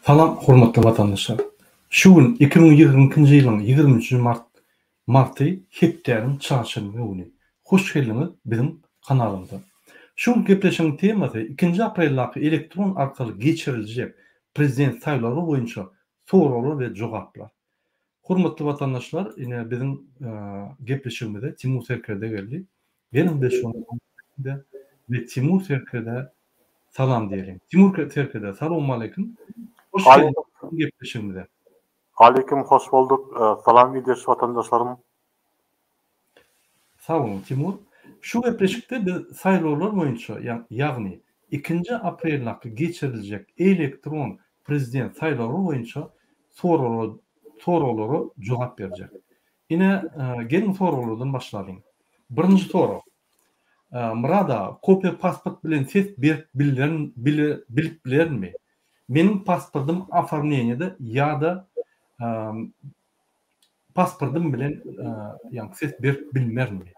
Salam hormatly watandaşlar! Şu gün 2022-nji ýylyň 23-nji mart marty hepdäniň çarşenbe güni. Hoş geldiňiz biziň kanalymyza. Şu günki gepleşigiň temasy ikinji apreldaky elektron arkaly geçiriljek prezident saýlawlary boýunça soraglar we jogaplar. Hormatly watandaşlar ine biziň gepleşigimize Timur Serkerde geldi. Geliň biz şony we Timur Serkerdä salam diýeliň. Timur Serkerde salowmaleýkim. Hoş geldiňiz gepleşigimize. Aleýkim hoş bolduk. Salam ildeş watandaşlarym. Sag boluň Timur. Şu gepleşikde biz saýlawlar boýunça ýagny ikinji apreldaky geçiriljek elektron prezident saýlawlary boýunça soraglara soraglara jogap berjek. Ine geliň soraglardan başlalyň. Birinji sorag. Myrat aga, kopiýa pasport bilen ses berip bilerin bile bilip bilerinmi? Meniň pasportym oformleniýede ýa-da pasportym bilen ýagny ses berip bilmerinmi?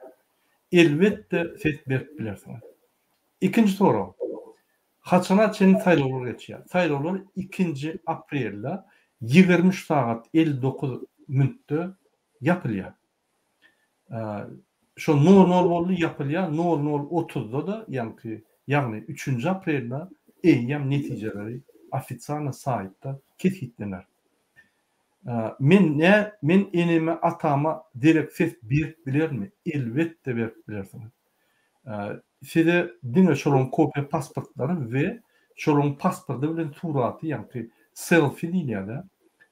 Elbetde ses berip bilersiňiz. Ikinji sorag. Haçana çenli saýlawlar geçýär? Saýlawlar ikinji aprelde 23 sagat 59 minutda ýapylýar. Şo nol nol boldy ýapylýar, nol nol otuzda-da ýaňky, ýagny üçünji aprelde eýýäm netijeleri ofisialny saýtda kesgitlener. Men nä men eneme atama derek ses berip bilermi? Elbetde berip bilersiňiz. Size diňe şolaryň kopiýa pasportlary we şolaryň pasporty bilen suraty ýaňky selfi diýilýär-de.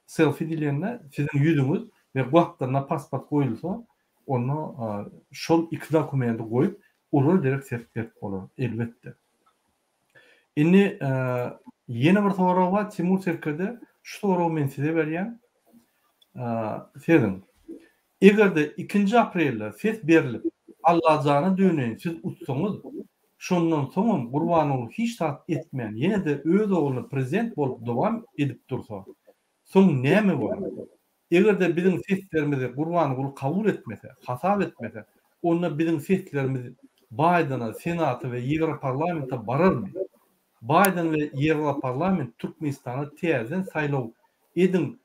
Selfi diýlende siziň ýüzüňiz we gapdalyna pasport goýulsa, onda şol iki dokumenti goýup, olara derek ses berip bolar, elbetde. Indi ýene bir sorag bar, Timur Serkerde, şu soragy men size berýän. Sezin. Eger-de ikinji aprelde ses berlip, Allajana döneýin siz utsaňyz, şondan soňam Gurbanguly hiç zat etmän ýene-de öz ogluny prezident bolup dowam edip dursa, soň näme bolar? Eger-de biziň seslerimizi Gurbanguly kabul etmese, hasap etmese, onda biziň seslerimiz Baýdena, Senata we Ýewroparlamente bararmy? Baýden we Ýewroparlament Türkmenistana täzeden saýlaw ediň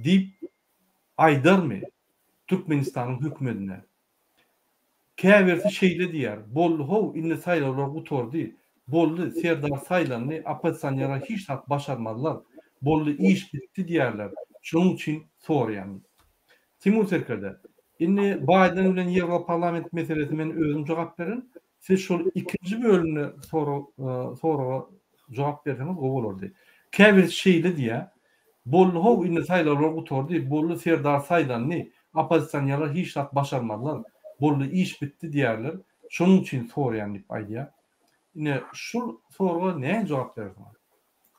diýip aýdarmy Türkmenistanyň hökümedine? Käbirisi şeýle diýýär, Boldy how, indi saýlawlar gutardy. Boldy, Serdar saýlandy, oppozisionerler hiç zat başarmazlar. Boldy, iş bitdi diýýärler. Şonuň üçin soraýan. Timur Serkerde, Indi Baýden bilen Ýewroparlament meselesine men özüm jogap bererin. Siz şol ikinji bölümde soraga jogap berseňiz gowy bolardy. Käbirisi şeýle diýýär, Boldy how indi saýlawlar gutardy, boldy Serdar saýlandy, oppozisionerler hiç zat başarmazlar, boldy iş bitdi diýýärler, şonuň üçin soraýan diýip aýdýar. Ine şul soraga nähili jogap berersiňiz?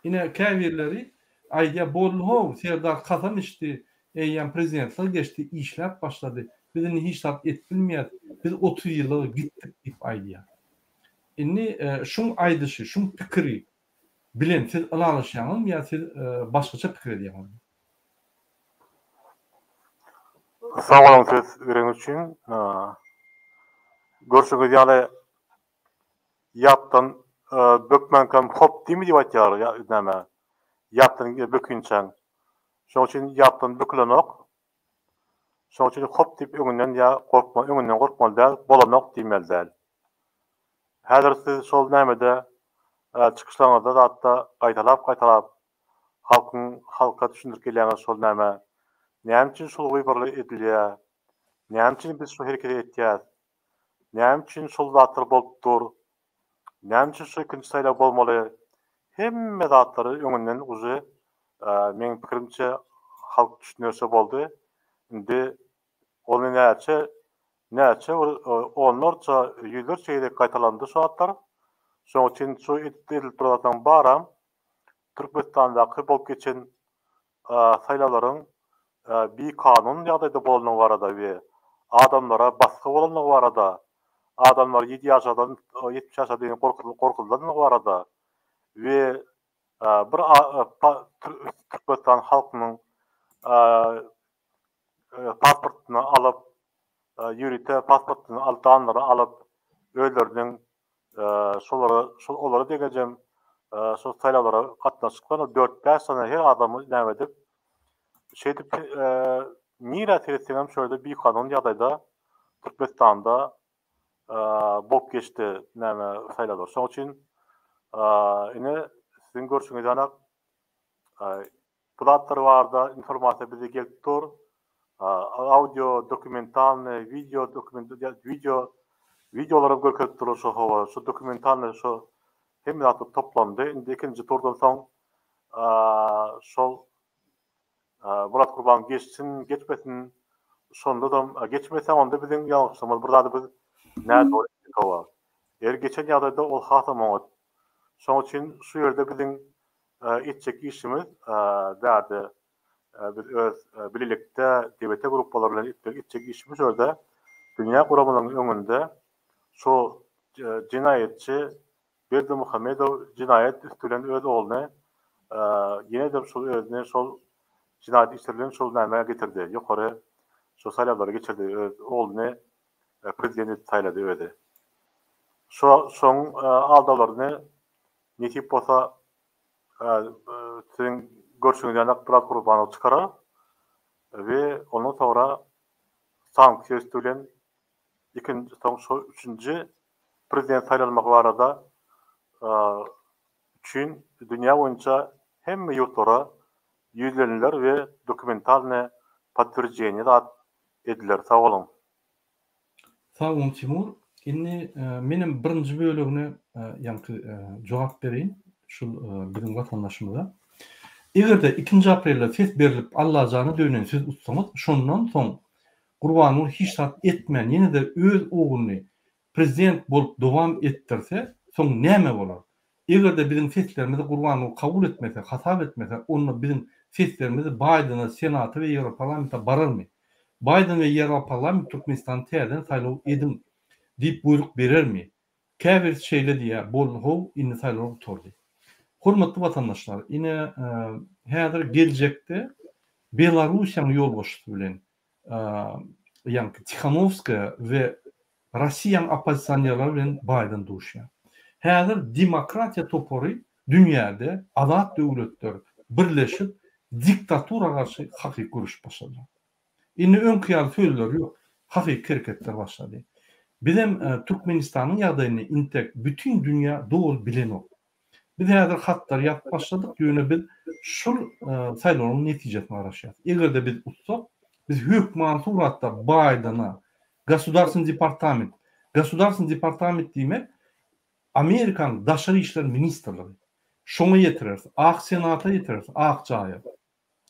Ine käbirleri aýdýar boldy how Serdar kasam içdi, eýýäm prezidentlige geçdi, işläp başlady, biz indi hiç zat edip bilmeýäs, biz 30 ýyllyga gitdik diýip aýdýar. Indi şuň aýdyşy, şuň pikiri bilen siz ylalaşýaňyzmy ýa siz başgaça pikir edýäňizmi? Sag boluň söz bereniňiz üçin. Görşüňiz ýaly Ýapdan bökmänkäm hop diými diýip aýtýarlar näme ýapdan bökinçäň. Şoň üçin ýapdan bökülenok. Şoň üçin hop diýip öňünden ýa gorkma öňünden gorkmaly däl, bolanok diýmeli däl. Häzir siz şol nämede çykyşlaryňyzda zatda gaýtalap gaýtalap halkyň halka düşündirip gelýäňiz şol näme näme üçin şol wyborlar edilýä näme üçin biz şu hereketi etýäs Näme üçin şol zatlar bolup dur? Näme üçin şu ikinji saýlaw bolmaly? Hemme zatlary öňünden uje meň pikirimçe halk düşünerçe boldy. Indi ony näçe näçe bir onlarça ýüzlerçe gezek gaýtalandy şu zatlar. Şoň üçin şu edilip duran zatlaryň baram Türkmenistandaky bolup geçen saýlawlaryň bikanun ýagdaýda bolandygy barada we adamlara basgy bolandygy barada, adamlar ýedi ýaşadan 70 ýaşa deýin gorkuzylandygy barada we bir Türkmenistan halkynyň pasportyny alyp, ýörite pasportyny alyp, danlary alyp, özleriniň şolara şol olara deňejem. Şol saýlawlara gatnaşyklar dört-bäş sany her adamy näme edip, şeýdip nirä seretseňem şo ýerde bikanun ýagdaýda Türkmenistanda bolup geçdi näme saýlawlar. Şonuň üçin ine siziň görşüňiz ýaly Bu zatlar barada informasiýa bize gelip dur. Audio dokumentalnyý, wideo dokument wideo wideolaram görkezip durlar şo hawa, şo dokumentalnyý şo hemme zatlar toplandy. Indi ikinji turdan soň şol Myrat Gurban geçsin, geçmesin, şondadam geçmese onda biziň ýalňyşlygymyz bir zady biz nädogry etdik hawa. Eger geçen ýagdaýda ol hasam oňat. Şoň üçin şu ýerde biziň Etjek işimiz bärde biz öz bilelikde DBT gruppalary bilen etmek etjek işimiz şurada dünýä guramalarynyň öňünde şu jenaýatçy Berdimuhamedow jenaýat üsti bilen öz ogluny ýene-de şol özüni şol jenaýat işleri bilen şol nämä getirdi ýokary şol saýlawlara geçirdi öz ogluny prezident edip saýlady özi. Şo şoň aldawlaryny Nesip bolsa siziň görşüňiz ýaly Myrat Gurbanow çykarar we ondan soňra sanksiýa üsti bilen ikinji soň şo üçünji prezident saýlanmak barada üçin dünýä boýunça hemme ýurtlara ýüzleniler we dokumentalnyý podtwерждение zat ediler. Sag boluň. Sag boluň Timur. Indi menem birinji bölegine ýaňky jogap bereýin şul biziň watandaşymyza. Egerde ikinji aprelde ses berlip Allajana dönen siz utsaňyz şondan soň Gurbanguly hiç zat etmän ýene-de öz ogluny prezident bolup dowam etdirse soň näme bolar? Eger-de biziň seslerimizi Gurbanguly kabul etmese, hasap etmese, onda biziň seslerimiz Baýdena, Senata we Ýewroparlamenta bararmy? Baýden we Ýewroparlament Türkmenistany täzeden saýlaw ediň diýip buýruk berermi? Käbirisi şeýle diýýär, boldy how, indi saýlawlar gutardy. Hormatly watandaşlar, ine, häzir geljekde Belarussiýanyň ýolbaşçysy bilen, ýaňky Tihanowskaýa we Russiýanyň oppozisionerleri bilen Baýden duşýar. Häzir demokratiýa topary dünýäde azat döwletler birleşip diktatura garşy hakyky göreşip başladylar. Indi öňki ýaly sözler ýok, hakyky hereketler başlady. Bizem Türkmenistanyň ýagdaýyny intek bütin dünýä doly bilenok. Biz häzir hatlary ýazyp başladyk, ýöne biz şul saýlawlaryň netijesine garaşýarys. Eger-de biz utsak, biz hökmany suratda Baýdena, Gosudarstweniý departament, Gosudarstweniý departament diýmek Amerikanyň Daşary işler ministrligi. Şoňa ýetireris, Ak Senata ýetireris, Ak jaýa.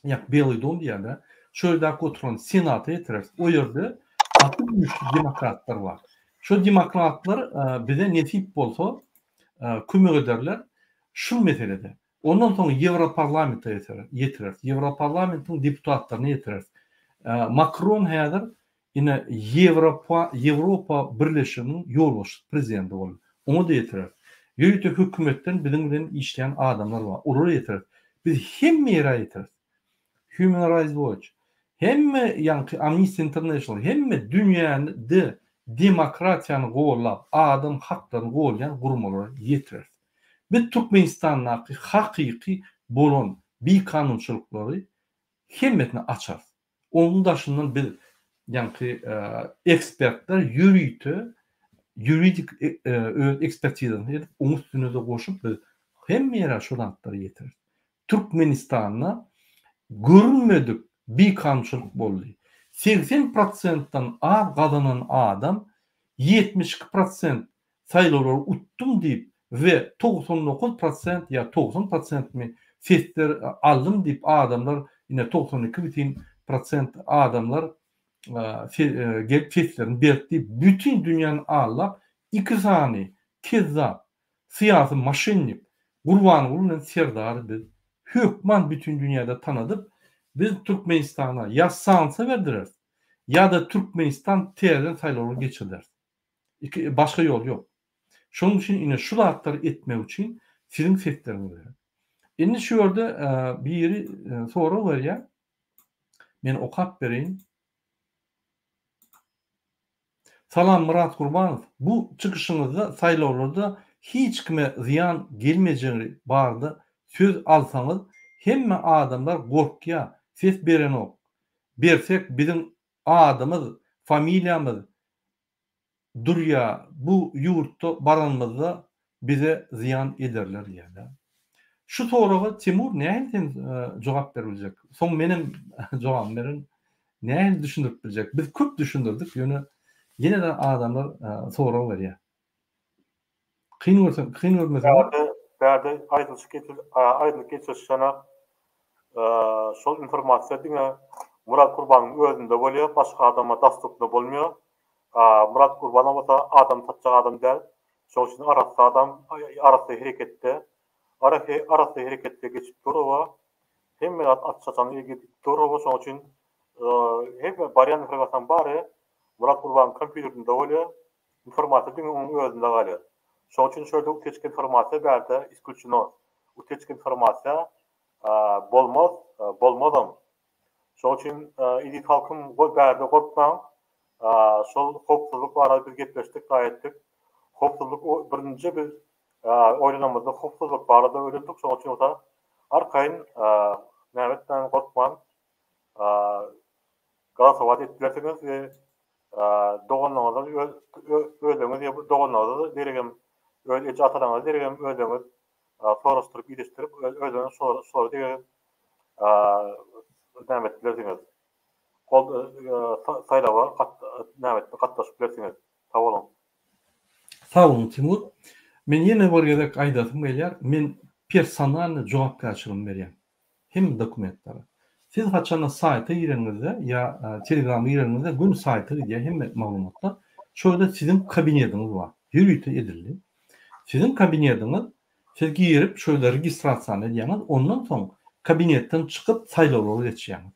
Ýa Belyý dom diýýärler. Şo ýerdäki oturan Senata ýetireris. O ýerde gaty güýçli demokratlar bar. Şo demokratlar bize nesip bolsa kömek ederler şu meselede. Ondan soň Ýewroparlamente ýetireris. Ýewroparlamentiň deputatlaryna ýetireris. Makron häzir Ine, Ýewropa, Ýewropa Birleşiginiň ýolbaşçysy, prezidenti boldy. Oňa-da ýetireris. Ýörite hökümetden biziň bilen işleýän adamlar bar. Olara ýetireris. Biz hemme ýere ýetireris. Human Rights Watch, hemme ýaňky Amnesty International, hemme dünýäde demokratiýany gollap, adam haklaryny golýan guramalara ýetireris. Biz Türkmenistandaky hakyky bolan bikanunçylyklary hemmesini açarys. Onuň daşyndan biz ýaňky ekspertler ýörite ýuridik öz ekspertizasyny edip, oň üstüne-de goşup biz hemme ýere şu zatlary ýetireris. Türkmenistanda görünmedik bikanunçylyk boldy. 80 prosentden az gazanan adam 72 prosent saýlawlary utdum diýip we 99 prosent ýa 90 prosentmi sesler aldym diýip adamlar ine 92 bitin prosent adamlar gelip seslerini berdi diýip bütin dünýäni aldap iki sany kezzap syýasy moşennik Gurbanguly bilen Serdary biz hökman bütin dünýäde tanadyp biz Türkmenistana ýa sanksiýa berdireris ýa-da Türkmenistan täzeden saýlawlar geçirileris. Iki, başga ýol ýok. Şonuň üçin ine şu zatlary etmek üçin siziň sesleriňiz gerek. Indi şu ýerde biri sorag berýär. Men okap bereýin. Salam Myrat Gurbanow. Bu çykyşyňyzda saýlawlarda hiç kime zyýan gelmejegi barada söz alsaňyz hemme adamlar gorkýa ses berenok bersek biziň adymyz familiýamyz durýa bu ýurtda baranymyzda bize zyýan ederler diýýärler. Şu soraga Timur nähili sen jogap berip biljek? Soň menem jogabymy bererin. Nähili düşündirip biljek? Biz köp düşündirdik, ýöne ýene-de adamlar sorag berýär. Kyn görseň, kyn görmeseň. Bärde, bärde aýdylyşy geçir, aýdylyp geçirişenak şol informasiýa diňe Myrat Gurbanyň özünde bolýar, başga adama dostupny bolmaýar. Myrat Gurbanow bolsa adam satjak adam däl. Şoň üçin arassa adam, arassa hereketde, arassa hereketde geçip dur oba. Hemme zat aç-açan gidip dur oba. Şoň üçin hemme barýan informasiýanyň bary Myrat Gurbanyň kompýuterinde bolýar. Informasiýa diňe onuň özünde galýar. Şoň üçin şu ýerde utečka informasiýa bärde isklýuçeno. Utečka informasiýa bolmaz, bolmazam. Şoň üçin eziz halkym bärde gorkmaň. Şol howpsuzlyk barada biz gepleşdik, daýy etdik. Howpsuzlyk birinji biz oýlanamyzda howpsuzlyk barada oýlandyk. Şoň üçin bolsa arkaýyn näme etmän, gorkman galasować edip bilersiňiz we doganlaryňyza özüňiz ýa doganlaryňyza deregem öz eje-atalaryňyza deregem özüňiz soraşdyryp, idişdirip, özüňiz şolara deregem näme edip bilersiňiz. Gol saýlawa näme edip gatnaşyp bilersiňiz. Sag boluň. Sag boluň Timur. Men ýene bir gezek aýdasym gelýär, men personalny jogapkärçiligimi berýän. Hemme dokumentlere. Siz haçanda saýta gireniňizde ýa telegrama gireniňizde göni saýta gidýär hemme maglumatlar. Şo ýerde siziň kabinetiňiz bar. Ýörite edildi. Siziň kabinetiňiz siz girip şo ýerde registrasiýany edýäňiz, ondan soň kabinetden çykyp saýlawlara geçýäňiz.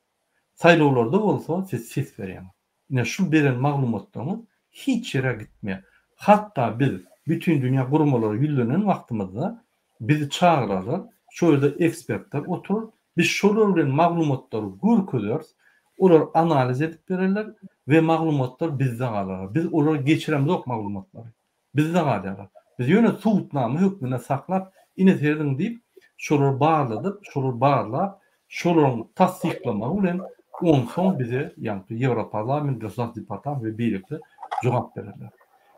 Saýlawlarda bolsa siz ses berýäňiz. Ine şu beren maglumatlaryňyz hiç ýere gitmeýär. Hatda biz bütindünýä guramalara ýüzlenen wagtymyzda bizi çagyrarlar, şo ýerde ekspertler oturar, biz şolar bilen maglumatlary görkezeris, olar analiz edip bererler we maglumatlar bizde galar. Biz olara geçiremzok maglumatlary. Bizde galýarlar. Biz ýöne subutnama hökmünde saklap, ine serediň diýip, şolary barladyp, şolary barlap, şolaryň tassyklamagy bilen onsoň bize ýaňky Ýewroparlament, Gosdepartament we beýlekiler jogap bererler.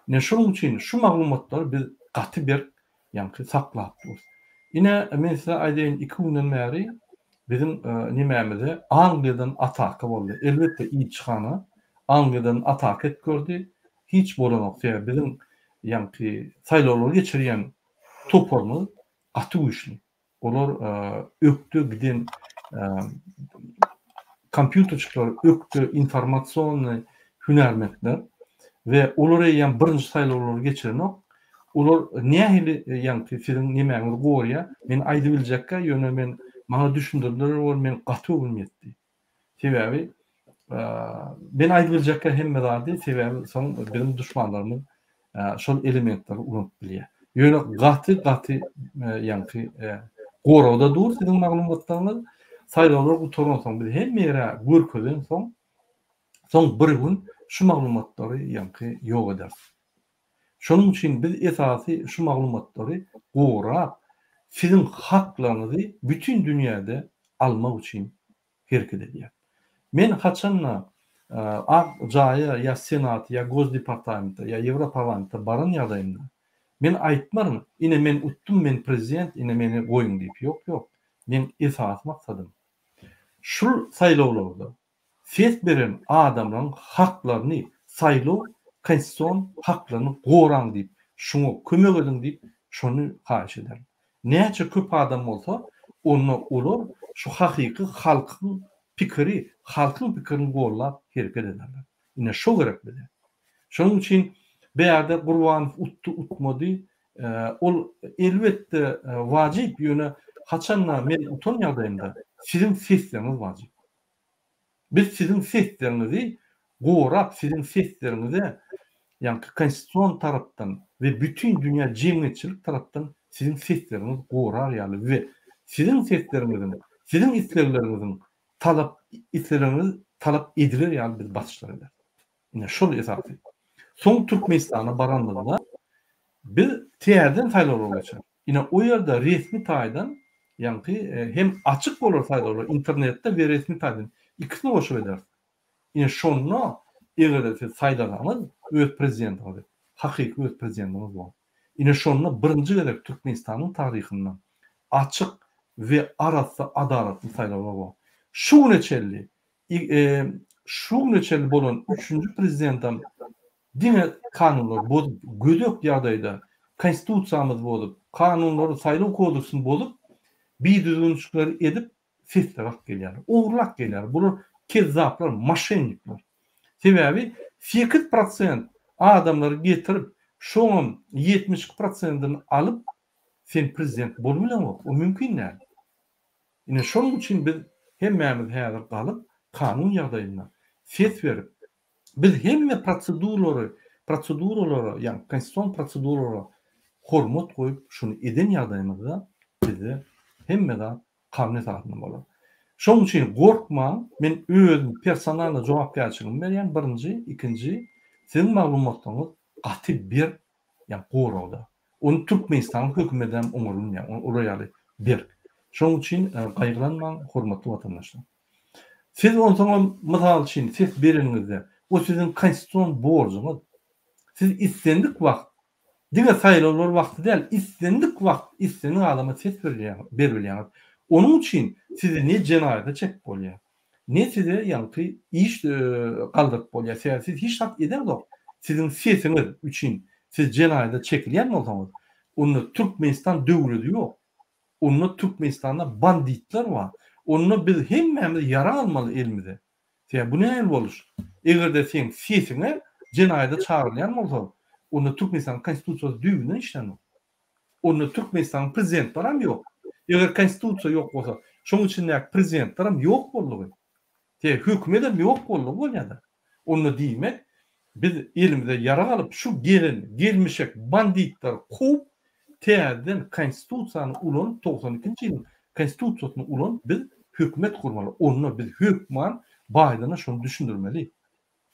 Ine şonuň üçin şu maglumatlary biz gaty berk ýaňky saklap durus. Ine men size aýdaýyn iki günden bäri biziň nemämize Angliýadan ataka boldy. Elbetde ilçihana Angliýadan ataka etip gördi. Hiç bolanok sebäbi biziň ýaňky saýlawlary geçirýän toparymyz gaty güýçli. Olar ökde giden kompýuterçikler, ökde informasionnyý hünärmentler we olar eýýäm birinji saýlawlary geçirenok. Olar nähili ýaňky siziň nemäňizi gorýar, men aýdybiljekkä, ýöne men maňa düşündirdiler we men gaty göwnüm ýetdi. Sebäbi men aýdyp biljekkä hemme zady, sebäbi soň biziň duşmanlarymyz şol elementleri ulanyp bilýär. Ýöne gaty gaty ýaňky goragda dur siziň maglumatlaryňyz. Saýlawlar gutaransoň biz hemme ýere görkezensoň, soň bir gün şu maglumatlary ýaňky ýok ederis. Şonuň üçin biz esasy şu maglumatlary gorap, siziň haklaryňyzy bütin dünýäde almak üçin hereket edýär. Men haçanda Ak jaýa ýa Senata ýa Gosdepartamentde ýa Ýewroparlamentde baran ýagdaýymda, men aýtmaryn, ine men utdum, men prezident, ine meni goýuň diýip. Ýok, ýok. Meň esasy maksadym, şul saýlawlarda ses beren adamlaryň haklaryny, saýlaw konstitusion haklaryny goraň diýip, şuňa kömek ediň diýip, şony haýyş ederin. Näçe köp adam bolsa, onda olar şu hakyky halkyň pikiri, halkyň pikirini gollap hereket ederler. Ine şo gerek bize. Şonuň üçin bärde Gurbanow utdy, utmady, ol elbetde wajyp, ýöne haçanda men utan ýagdaýymda siziň sesleriňiz wajyp. Biz siziň sesleriňizi gorap, siziň sesleriňize, ýaňky konstitusion tarapdan we bütin dünýä jemgyýetçilik tarapdan siziň sesleriňiz gorar ýaly we siziň sesleriňiziň, siziň islegleriňiziň talap islegleriňiz talap ediler ýaly biz basyşlar ederis. Ine şol esasy. Soň Türkmenistana baranymyzda. Biz täzeden saýlawlara geçeris. Ine, o ýerde resmi taýdan, ýaňky hem açyk bolar saýlawlar internetde we resmi taýdan ikisini goşup ederis. Ine, şonda eger-de siz saýlasaňyz öz prezidentiňizi, hakyky öz prezidentiňiz bolar. Ine, şonda birinji gezek Türkmenistanyň taryhynda açyk we arassa adalatly saýlawlar bolar. Şu güne çenli şu güne çenli bolan üçünji prezidentem Diňe kanunlary bozup, gödek ýagdaýda Konstitusiýamyzy bozup, kanunlary, saýlaw kodeksini bozup, bidüzgünçilikleri edip sesler alyp gelýärler. Ogurlap gelýärler. Bular kezzaplar, moşennikler. Sebäbi 8% adamlary getirip, şoňam 72 prosentini alyp, sen prezident bolubileňok. O mümkin däl. Ine şonuň üçin biz hemmämiz häzir galyp, kanun ýagdaýynda ses berip, Biz hemme proseduralary, proseduralara, ýagny konstitusion proseduralara hormat goýup, şuny eden ýagdaýymyzda bizde hemme zat kanun esasynda bolar. Şonuň üçin gorkmaň, men özüm personalny jogapkärçiligimi berýän, birinji, ikinji, siziň maglumatlaryňyz gaty berk, ýagny goragda. Ony Türkmenistanyň hökümedem oňarylmaýar, olar ýaly berk. Şonuň üçin gaýgylanmaň, hormatly watandaşlar. Siz onsoňam, mysal üçin, ses bereniňizde, o siziň konstitusion borjuňyz. Siz islendik wagt, diňe saýlawlar wagty däl, islendik wagt islendik adama ses beribilýäňiz. Onuň üçin sizi ne jenaýata çekip bolýar, ne size ýaňky iş galdyryp bolýar. Sebäbi siz hiç zat edeňzok. Siziň sesiňiz üçin siz jenaýata çekilýän bolsaňyz, onda Türkmenistan döwledi ýok. Onda Türkmenistanda banditler bar. Onda biz hemmämiz ýarag almaly elimize. Sebäbi bu nähili boluş? Egerde seň sesiňe jenaýada çagyrylýan bolsa, onda Türkmenistanyň konstitusiýasy düýbünden işlänok. Onda Türkmenistanyň prezidentlerem ýok. Eger konstitusiýa ýok bolsa, şoň içindäki prezidentlerem ýok boldugy. Sebäbi hökümedem ýok boldugy bolýada. Onda diýmek, biz elimize ýarag alyp, şu gelen gelmişek banditleri kowup, täzeden konstitusiýany ulanyp, 92-nji ýylyň konstitusiýasyny ulanyp biz hökümet gurmaly. Onda biz hökman Baýdene şony düşündirmeli.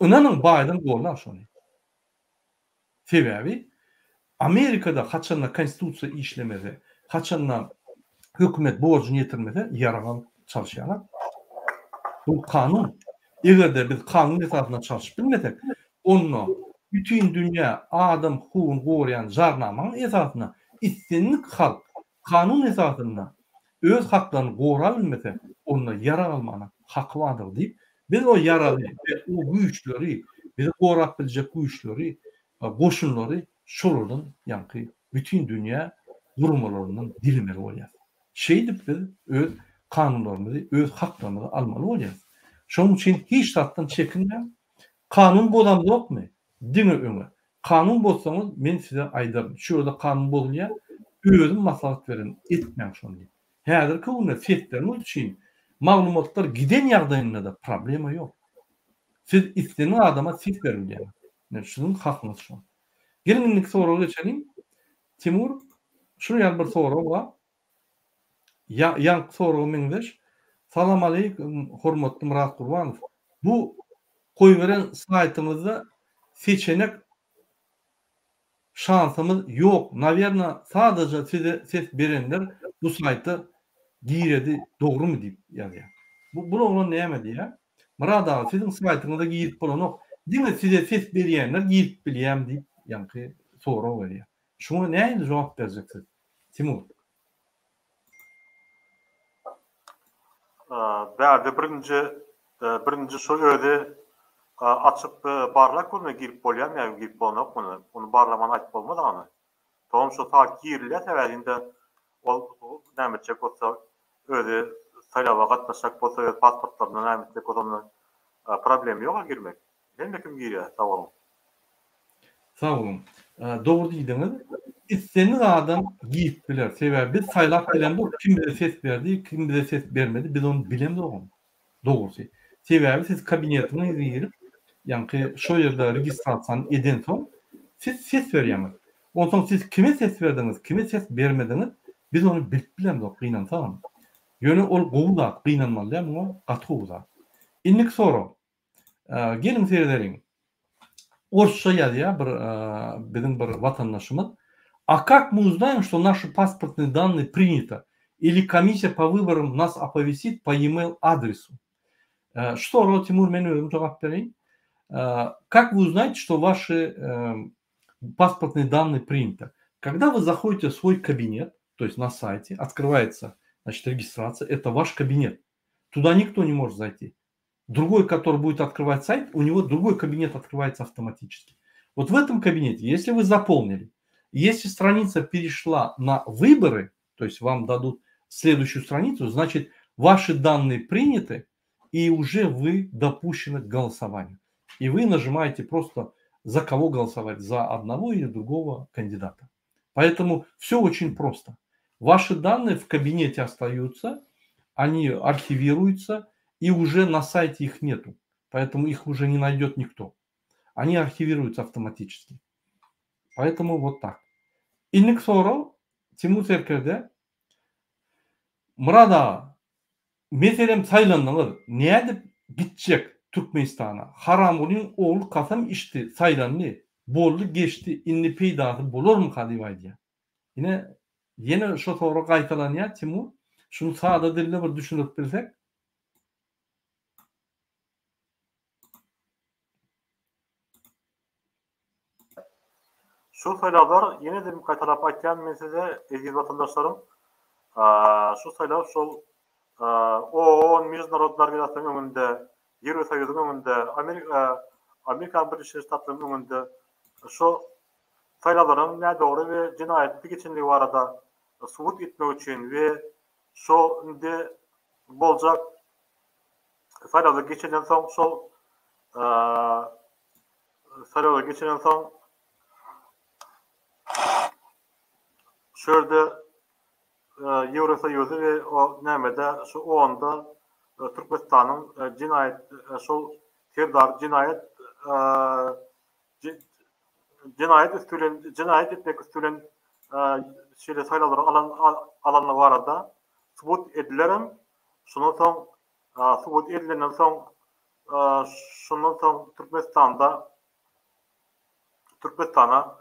Ynanyň Baýden gollar şony. Sebäbi Amerikada haçanda konstitusiýa işlemese, haçanda hökümet borjuny ýetirmese ýarag alyp çalyşýarlar. Bu kanun. Eger-de biz kanun esasynda çalşyp bilmesek, onda bütin dünýä adam hukugyny goraýan jarnamanyň esasynda islendik halk kanun esasynda öz haklaryny gorabilmese, onda ýarag almana haky bardyr diýip, biz o ýaragy we o güýçleri, bizi gorap biljek güýçleri, goşunlary şolardan ýaňky bütin dünýä guramalaryndan dilemeli bolýarys. Şeýdip biz öz kanunlarymyzy, öz haklarymyzy almaly bolýarys. Şonuň üçin hiç zatdan çekinmäň. Kanun bozamzokmy? Diňe öňe. Kanun bozsaňyz men size aýdaryn. Şu ýerde kanun bozulýar. Özüm maslahat bererin, etmäň şony diýip. Häzirki günde sesleriňiz üçin maglumatlar giden ýagdaýynda-da problema ýok. Siz islendik adama ses berip bilýäňiz. Ine siziň hakyňyz şol. Geliň indiki soraga geçeliň. Timur, şular ýaly bir sorag bar. Ýaňky soraga meňzeş. Salam aleýkum hormatly Myrat Gurbanow. Bu goýberen saýtyňyzda seçenek şansymyz ýok nawerna sadaja size ses berenler bu saýta giredi dogrymy diýip ýazýar. Bu bul oglan näme diýýär? Myrat aga siziň saýtyňyza girip bolanok diňe size ses berýänler girip bilýämi diýip ýaňky sorag berýär. Şuňa nähili jogap berjek siz? Timur. Bärde birinji birinji şu özi açyp barlap görme girip bolýarmy ýa girip bolanokmy ony barlaman aýdyp bolmaz agany. Soňam şu saýt girilýär sebäbi indi ol näme etjek bolsa özi saýlawa gatnaşjak bolsa öz pasportlaryna näme etjek bolsa onda problema ýok girmek. Hemme kim girýär sag boluň. Sag boluň. Dogry diýdiňiz. Islendik adam girip biler. Sebäbi biz saýlap bilemzok kim bize ses berdi, kim bize ses bermedi biz ony bilemzogam. Dogrusy. Sebäbi siz kabinetiňize girip, ýaňky şo ýerde registrasiýany edensoň siz ses berýäňiz. Onsoň siz kime ses berdiňiz, kime ses bermediňiz biz ony bilip bilemzok gynansagam. Ýöne ol gowy zat, gynanmaly däl muňa gaty gowy zat. Indiki sorag. Geliň seredeliň. Orsça ýazýar bir biziň bir watandaşymyz. A kak my uznaýem, şto naşy pasportnyý dannyý prinýato ili komissiýa po wyboram nas opovestit po e-mail adresu? Şu soraga Timur men özüm jogap bereýin. Kak vy uznaýete, şto waşy pasportnyý dannyý prinýato? Kogda vy zahodite w svoý kabinet, to ýest na saýte, otkrywaýetsa, znaçit, registrasiýa, eto waş kabinet. Tuda nikto ne možet zaýti. Drugoý, kotoryý budet otkrywać saýt, u nego drugoý kabinet otkrywaýetsa awtomatiçeski. Wot w etom kabinete, ýesli wy zapolnili, ýesli stranitsa perešla na wybory, to ýest wam dadut sleduýuşuýu stranitsu, znaçit, waşy dannyý prinýaty i uže wy dopušçeny k golosowaniýu. I wy nažimaýete prosto za kogo golosować, za odnogo ili drugogo kandidata. Poetomu wsýo oçin prosto. Waşy dannyý w kabinete ostaýutsa, oni arhiwiruýutsa i uže na saýte ich netu. Poetomu ich uže ne naýdýot nikto. Oni arhiwiruýutsa awtomatiçeski. Poetomu wot tak. Indiki sorag Timur serkerde. Myrat aga, meselem saýlandyňyz, nädip gitjek Türkmenistana? Haramgulyň ogly kasam içdi, saýlandy, boldy geçdi, indi peýdasy bolarmyka diýip aýdýar. Ine, ýene şo sorag gaýtalanýar Timur. Şuny sada dilde bir düşündirip bilsek. Şu saýlawlar, ýene-de gaýtalap aýtýan men size, eziz watandaşlarym, şu saýlaw şol OON Mejdunarodny organizasiýanyň öňünde, Ýewrosoýuzyň öňünde, Amerikanyň Birleşen Ştatlarynyň öňünde şu saýlawlaryň nädogry we jenaýatly geçendigi barada subut etmek üçin we şo indi boljak saýlawlar geçenden soň şol Saýlawlar geçenden soň şu ýerde Ýewrosoýuzy we o nämede şu onda Türkmenistanyň jenaýat şol Serdar jenaýat jenaýat üsti bilen jenaýat etmek üsti bilen şeýle saýlawlary alan alanlygy barada subut edilerem. Şondan soň subut edilenden soň Şundan soň Türkmenistanda Türkmenistana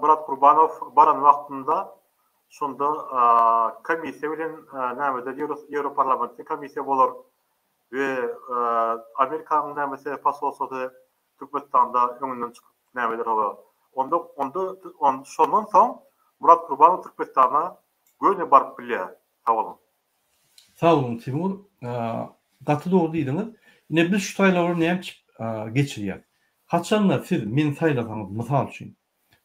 Myrat Gurbanow baran wagtynda şonda komissiýa bilen nämede Ýewroparlamentde komissiýa bolar we Amerikanyň nämesi posolstwosy Türkmenistanda öňünden çykyp näme eder olar. Onda onda şondan soň Myrat Gurbanow Türkmenistana göni baryp bilýär. Sag boluň. Sag boluň Timur. Gaty dogry diýdiňiz. Ine biz şu saýlawlary näme üçin geçirýäs? Haçanda siz meni saýlasaňyz mysal üçin,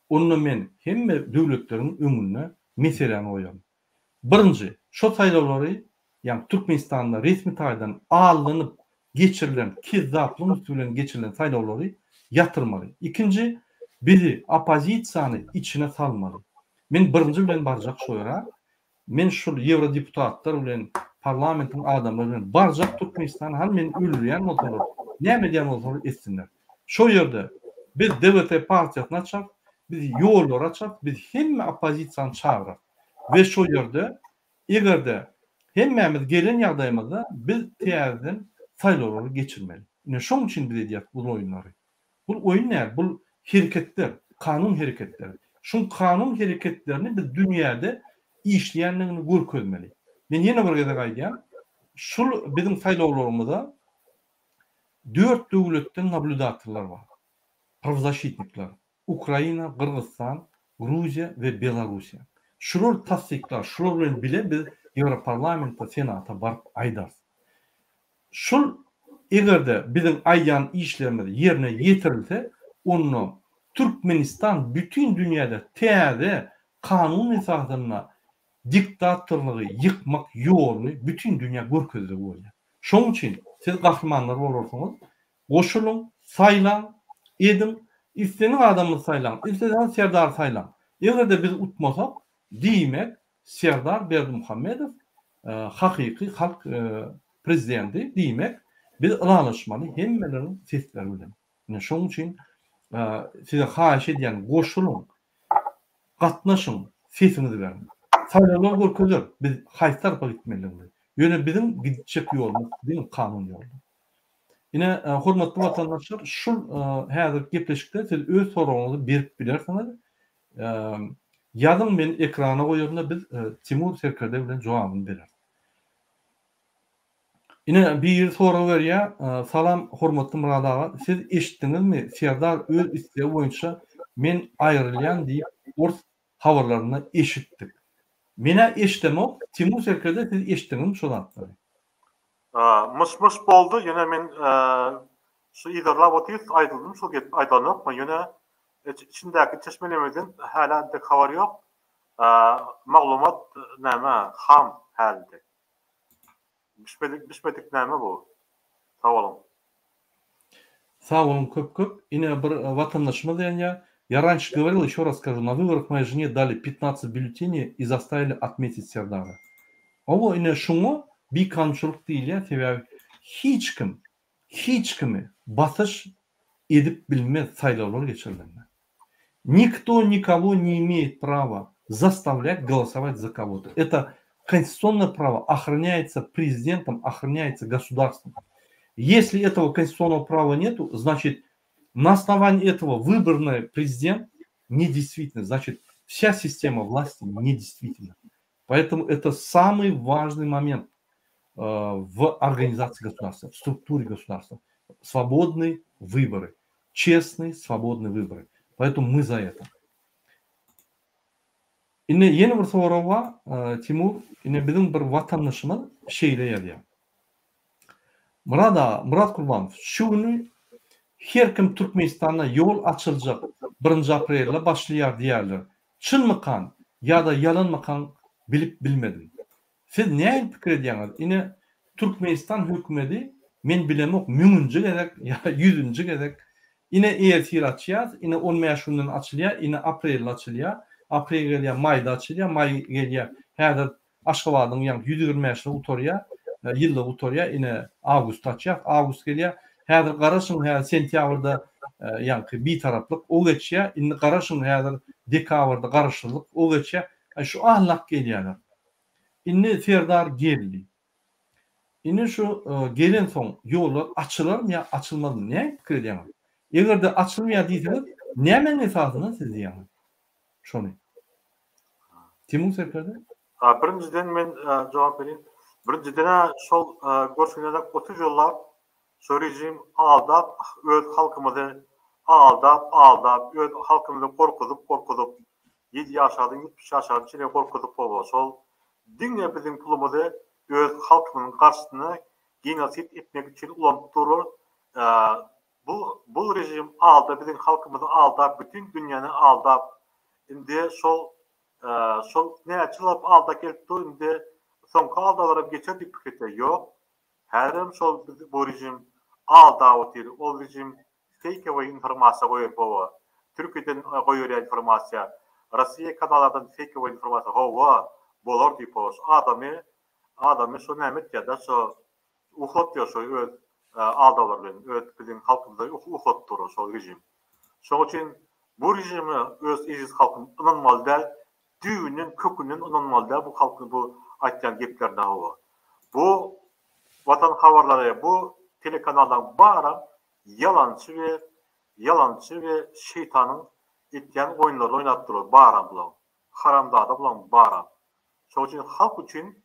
onda men hemme döwletleriň öňünde meseläni goýaryn. Birinji, şo saýlawlary ýagny Türkmenistanda resmi taýdan allanyp geçirilen kezzaplygyň üsti bilen geçirilen saýlawlary ýatyrmaly. Ikinji, bizi oppozisiýany içine salmaly. Men birinji bilen barjak şo ýere. Men şul ýewrodeputatlar bilen, parlamentiň adamlary bilen barjak Türkmenistana hany meni öldürýän bolsalar, näme edýän bolsalar etsinler. Şo ýerde biz DWT partiýasyny açarys, biz ýollary açarys, biz hemme oppozisiýany çagyrarys. We şo ýerde eger-de hemmämiz gelen ýagdaýymyzda biz täzeden saýlawlary geçirmeli. Ine şoň üçin biz edýäris bu oýunlary. Bul oýun däl, bul hereketler, kanun hereketleri. Şuň kanun hereketlerini biz dünýäde işleýändigini görkezmeli. Men ýene bir gezek aýdýan, şul biziň saýlawlarymyza dört döwletden nablýudatorlar bar, prawzaşitnikler, Ukraina, Gyrgyzystan, Gruziýa we Belarussiýa. Şular tassyklar, şular bilen bile biz Ýewroparlamente, Senata baryp aýdarys. Şul eger-de biziň aýdýan işlerimiz ýerine ýetirilse, onda Türkmenistan bütin dünýäde täze kanun esasynda diktatorlygy ýykmak ýoluny bütin dünýä görkezdigi bolýar. Şonuň üçin siz gahrymanlar bolarsyňyz. Goşulyň, saýlaň, ediň, islendik adamyňyzy saýlaň, isleseňiz Serdary saýlaň. Eger-de biz utmasak, diýmek, Serdar Berdimuhamedow hakyky halk prezidenti, diýmek, biz ylalaşmaly hemmeleriň sesleri bilen. Ine şonuň üçin size haýyş edýän goşulyň, gatnaşyň, sesiňizi beriň. Saýlawlar görkezer biz haýsy tarapa gitmelidigimizi. Ýöne biziň gitjek ýolumyz diňe kanun ýoly. Ine, hormatly watandaşlar, şul häzirki gepleşikde siz öz soragyňyzy berip bilersiňiz. Ýazyň men ekrana goýarynda biz Timur serkerde bilen jogabyny bereris. Ine biri sorag berýär, Salam hormatly Myrat aga, siz eşitdiňizmi Serdar öz islegi boýunça men aýrylýan diýip ors habarlarynda eşitdik. Menä eşdemok, Timur serkerde siz eşitdiňizmi şo zatlary? Myş-myş boldy, ýöne men şu yzarlap otyrys, aýdyldym şol gep aýdylanokmy, ýöne içindäki çeşmelemizden hälä entek habar ýok. Maglumat näme ham hälde. Bişmedik bişmedik näme bu? Sag boluň. Sag boluň köp köp. Ine bir watandaşymyz ýazýar. Я раньше говорил, еще раз скажу, на выборах моей жене дали 15 бюллетеней и заставили отметить Serdara. Hawa ine şuňa bikanunçylyk diýilýär, sebäbi hiç kim hiç kimi basyş edip bilmez saýlawlar geçirilende. Nikto nikogo ne imeýet prawa zastavlýat golosowat za kogo-to. Eto konstitusionnoe prawo ohranýaýtsa prezidentom, ohranýaýtsa gosudarstwom. Esli etogo konstitusionnogo prawa netu, znaçit na osnowaniýi etogo wybornoý prezident nedestvitelny, znaçit wsýa sistema wlasti nedestvitelna. Poetomu eto samyý wažnyý moment w organizasiýi gosudarstwa, w strukture gosudarstwa. Swobodnyý wybory, çestnyý swobodnyý wybory. Poetomu my za eto. Indi ýene bir sorag bar, Timur, ine biziň bir watandaşymyz şeýle ýazýar. Myrat aga, Myrat Kurbanow, şu güni her kim Türkmenistanda ýol açyljak birinji aprelde başlaýar diýýärler. Çynmykan ýa-da ýalanmykan bilip bilmedim. Siz nähili pikir edýäňiz, ine Türkmenistan hökümedi men bilemok müňünji gezek ýa ýüzünji gezek ine ertir açýas, ine 15 günden açylýar, ine aprelde açylýar, aprel gelýär maýda açylýar, maý gelýär häzir Aşgabadyň ýaňky 125 ýyly gutarýar, ýyllygy gutarýar, ine awgustda açýas, awgust gelýär, häzir garaşyň häzir sentýabrda ýaňky bitaraplyk o geçýär, indi garaşyň häzir dekabrda garaşsyzlyk o geçýär, şu ahlak gelýärler. Indi Serdar geldi. Indi şu gelensoň ýollar açylarmy ýa açylmazmy? Näme pikir edýäňiz? Eger-de açylmaýar diýseňiz, nämäniň esasynda siz diýýäňiz şony? Timur serkerde? Birinjiden men jogap berýin. Birinjiden-ä şol görşüňiz 30 ýyllap Şo režim aldap öz halkymyzy aldap aldap öz halkymyzy gorkuzyp gorkuzyp ýedi ýaşardan 70 ýaşara çenli gorkuzyp oba şol diňe biziň pulumyzy öz halkymyzyň garşysyna genosid etmek üçin ulanyp durlar bu bul režim alda biziň halkymyzy aldap bütin dünýäni aldap indi şol şol näçe ýyllap aldap gelip dur indi soňky aldawlaram geçer diýip pikir etýär ýok Häzirem şol bizi bu režim aldap otyr, ol režim feýkowyý informasiýa goýar hawa, Türkiýeden goýberýär informasiýa, Rossiýa kanallardan feýkowyý informasiýa hawa, bolar diýip hawa, şu adamy adamy şo näme etýär-de şo uhlatýar şo öz aldawlary bilen, öz biziň halkymyzy uhlatyp dur şol režim. Şoň üçin bu režime öz eziz halkym ynanmaly däl, düýbünden kökünden ynanmaly däl bu halkyň bu aýtýan geplerine hawa. Bu Watan habarlary bu telekanallaryň baram ýalançy we ýalançy we şeýtanyň etýän oýunlaryny oýnap durlar baram bulaň haramzada bulaň baram. Şoň üçin halk üçin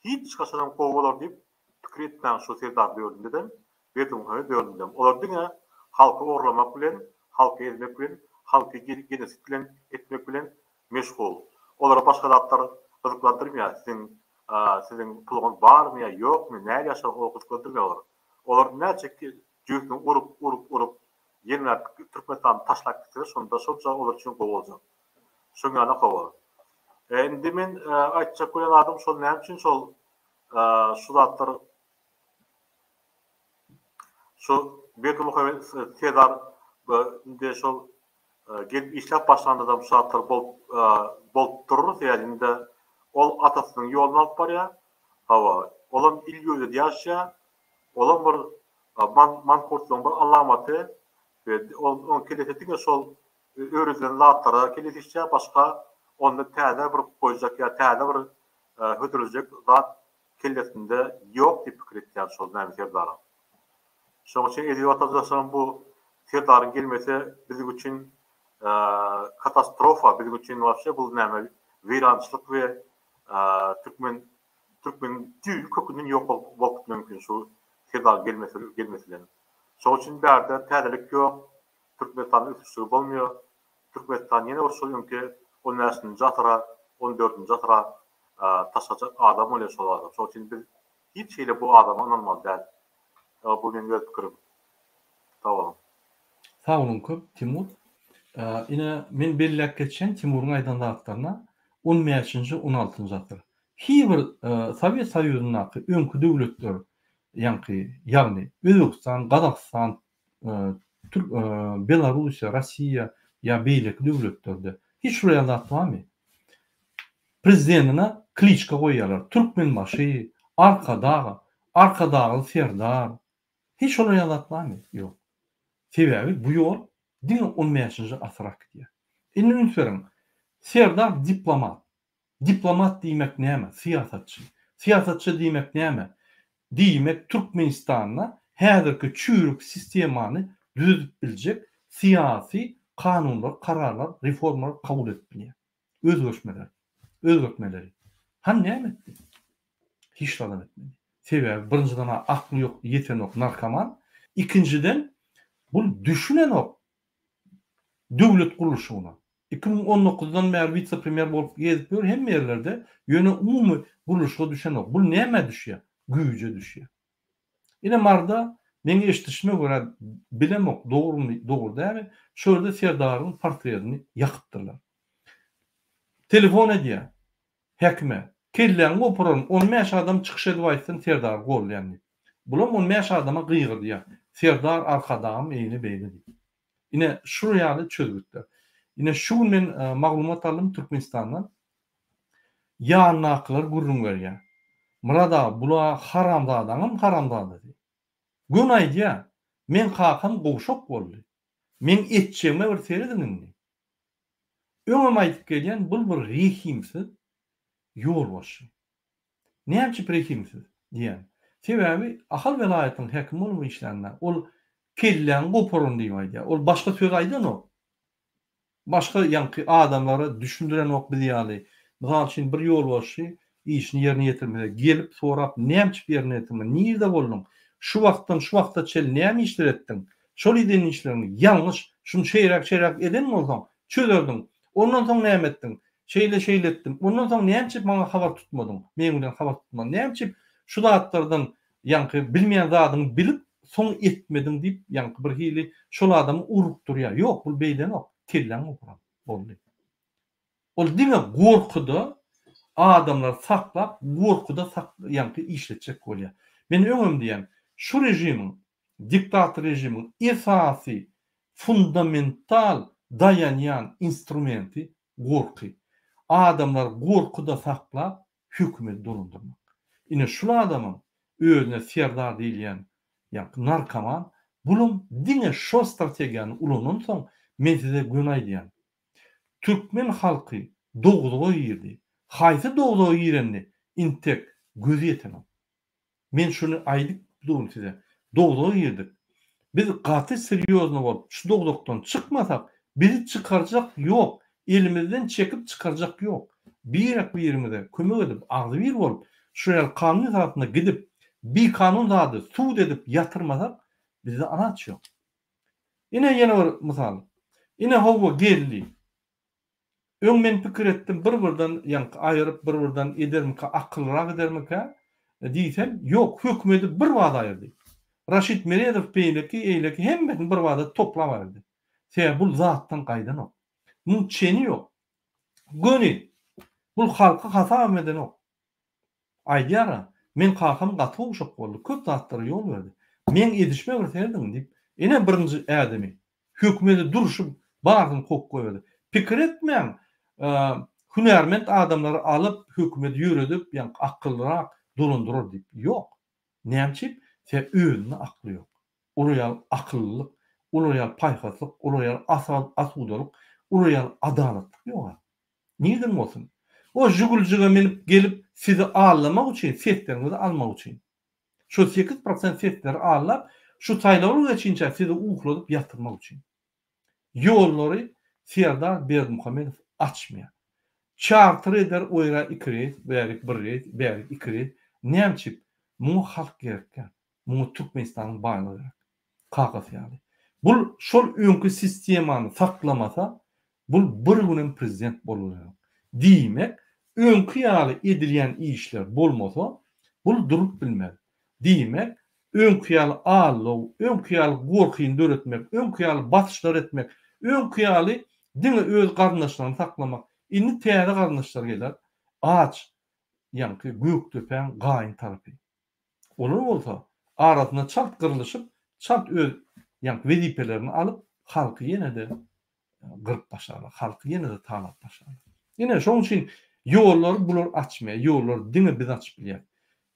hiç haçanam gowy bolar diýip pikir etmäň şu Serdar döwründedem Berdimuhamet döwründedem. Olar diňe halky ogurlamak bilen halky ezmek bilen halky genosid bilen etmek bilen meşgul. Olary başga zatlar gyzyklandyrmaýar. Siziň siziň puluňyz barmy ýa ýokmy, nähili ýaşadyňyz olary gyzyklandyrmaýar olar. Olar näçe jübüsini urup, urup, urup, ýeňläp Türkmenistany taşlap gitseler şonda şonça olar üçin gowy boljak. Şoň ýaly hawa. Indi men aýtjak bolýan zadym şol näme üçin şol şu zatlar Şu Berdimuhamet Serdar indi şol gelip işläp başlandadam şu zatlar bolup bolup durur sebäbi indi ol atasynyň ýoluny alyp barýar. Hawa, olam il ýüzüde ýaşaýar. Olam bir mankurtlygyň bir alamaty we onuň kellesi diňe şol öwredilen zatlara kellesi işleýär, başga onda täze bir goýjak ýa täze bir hödürlejek zat kellesinde ýok diýip pikir etýän şol näme Serdaryň. Şoň üçin eziz watandaşlarym bu Serdaryň gelmesi biziň üçin katastrofa biziň üçin wapşe bul näme weýrançylyk we türkmen türkmen düýbi kökünden ýok bolup gitmegi mümkin şu Serdar gelmesi gelmesi bilen. Şoň üçin bärde täzelik ýok Türkmenistanda ösüşligi bolmaýar Türkmenistan ýene bir şol öňki on bäşinji asyra on dördünji asyra taşlajak adam bolýar şol adam şoň üçin biz hiç hili bu adama ynanmaly däl bu meň öz pikirim sag boluň. Sag boluň köp Timur. Ine men belläp geçýän Timuryň aýdan zatlaryna on bäşinji on altynjy asyr. Hiý bir Sowet Soýuzyndaky öňki döwletler ýaňky ýagny Özbegistan, Gazagystan, Türk Belarussiýa, Rossiýa ýa beýleki döwletlerde hiç şular ýaly zat barmy? Prezidentine kliçka goýýarlar. Türkmenbaşy, Arkadag, Arkadagly Serdar. Hiç şolar ýaly zat barmy? Ýok. Sebäbi bu ýol diňe on bäşinji asyra gidýär. Indi üns beriň. Serdar diplomat. Diplomat diýmek näme? Syýasatçy. Syýasatçy diýmek näme? Diýmek Türkmenistanda häzirki çüýrük sistemany düzedip biljek syýasy kanunlar, kararlar, reformalar kabul edip bilýär. Özgertmeler. Özgertmeleri. Hany näme etdi? Hiç zadam etmedi. Sebäbi birinjiden-ä akly ýok, ýetenok narkoman. Ikinjiden bul düşünenok döwlet gurluşygyna. 2019-dan bäri wise-premýer bolup gezip ýör hemme ýerlerde, ýöne umumy gurluşyga düşenok. Bul nämä düşýär? Güýje düşýär. Ine Maryda meň eşidişime görä bilemok dogrumy dogry dälmi, şo ýerde Serdaryň portretini ýakypdyrlar. Telefon edýär häkime, kelläňi gopararyn 15 adam çykyş edip aýtsyn Serdary goldaýan diýip. Bulam 15 adama gygyrdýar, Serdar Arkadagym eýle beýle diýip. Ine şu ýaly çözgütler. Ine şu gün men maglumat aldym Türkmenistandan. Ýanyndakylar gürrüň berýär. Myrat aga bula haramzadaňam haramzadasy. Göni aýdýar, meň kakam gowşak boldy. Meň etjegime bir serediň indi. Öňem aýdyp gelýän bul bir rehimsiz ýolbaşçy. Näme üçin rehimsiz diýýän. Sebäbi Ahal welaýatynyň häkimi bolup işlände ol kelläňi goparyn diýip aýdýar. Ol başga söz aýdanok. Başga ýaňky adamlara düşündirenok biz ýaly. Mysal üçin bir ýolbaşçy işini ýerine ýetirmese gelip sorap näme üçin ýerine ýetirmediň, nirde bolduň, şu wagtdan şu wagta çenli näme işler etdiň, şol eden işleriň ýalňyş, şuny şeýräk şeýräk eden bolsaň çözerdiň, ondan soň näme etdiň, şeýle şeýle etdim, ondan soň näme üçin maňa habar tutmadyň, meň bilen habar tutmadyň, näme üçin şu zatlardan ýaňky bilmeýän zadyňy bilip soň etmediň diýip ýaňky bir hili şol adamy urukdyrýar. Ýok bul beýdenok. Kelläň oturan boldy. Ol diňe gorkuda adamlary saklap gorkuda sak ýaňky işletjek bolýar. Men öňem diýýän şu režimiň diktator režimiň esasy fundamental daýanýan instrumenti gorky. Adamlary gorkuda saklap hökümeti dolandyrmak. Ine şul adamam özüne serdar diýilýän ýaňky narkoman bulam diňe şol strategiýany ulanansoň men size göni aýdýan türkmen halky dowzaga girdi haýsy dowzaga girenini intek gözi ýetenok. Men şuny aýdyp durun size. Dowzaga girdik. Biz gaty serýozny bolup şu dowzakdan çykmasak, bizi çykarjak ýok. Elimizden çekip çykarjak ýok. Birek birimize kömek edip agzybir bolup şu ýaly kanun esasynda gidip bikanun zady sud edip ýatyrmasak bizde alaç ýok. Ine ýene bir mysal. Ine howwa geldi. Öň men pikir etdim bir birden ýaňky aýyryp bir birden edermika akyllyrak edermikä diýsem ýok hökümedi bir bada aýyrdy. Raşid Meredow beýleki eýleki hemmesini bir bada toplap aýyrdy. Sebäbi bul zatdan gaýdanok. Muň çeni ýok. Göni bul halky hasabam edenok. Aýdýar-a, Meň kakam gaty gowşak boldy, köp zatlara ýol berdi. Meň edişime bir serediň diýip, ine birinji ädimi, hökümeti durşy baryny kowup goýberdi. Pikir etmäň, hünärment adamlary alyp, hökümeti ýöredip, ýaňky akyllyrak dolandyrar diýip. Ýok. Näme üçin? Sebäbi özünde akly ýok. Olar ýaly akyllylyk, olar ýaly paýhaslyk, olar ýaly asudalyk, olar ýaly adalatlyk ýok-a. Nirden bolsun? O žiguljige minip gelip sizi aldamak üçin, sesleriňizi almak üçin. Şo 8% sesleri aldap, şu saýlawlar geçinçä sizi ukladyp ýatyrmak üçin. Ýollary. Serdar Berdimuhamedow açmaýar. Çarter eder o ýere iki reýs, bärik bir reýs, bärik iki reýs. Näme üçin? Muňa halk gerek däl. Muňa Türkmenistanyň baýlygy gerek. Kakasy ýaly. Bul şol öňki sistemany saklamasa, bul bir günem prezident bolubilenok. Diýmek, öňki ýaly edilýän işler bolmasa, bul durup bilmez. Diýmek, öňki ýaly aldaw, öňki ýaly gorkyny döretmek, öňki ýaly basyşlar etmek, öňki ýaly diňe öz garyndaşlaryny saklamak. Indi täze garyndaşlar geler, aç, ýaňky Gökdepäň gaýyn tarapy. Olar bolsa arasynda çalt gyrlyşyp, çalt öz ýaňky wezipelerini alyp, halky ýene-de gyryp başlarlar, halky ýene-de talap başlarlar. Ine, şonuň üçin ýollary bular açmaýar, ýollary diňe biz açyp bilýäris.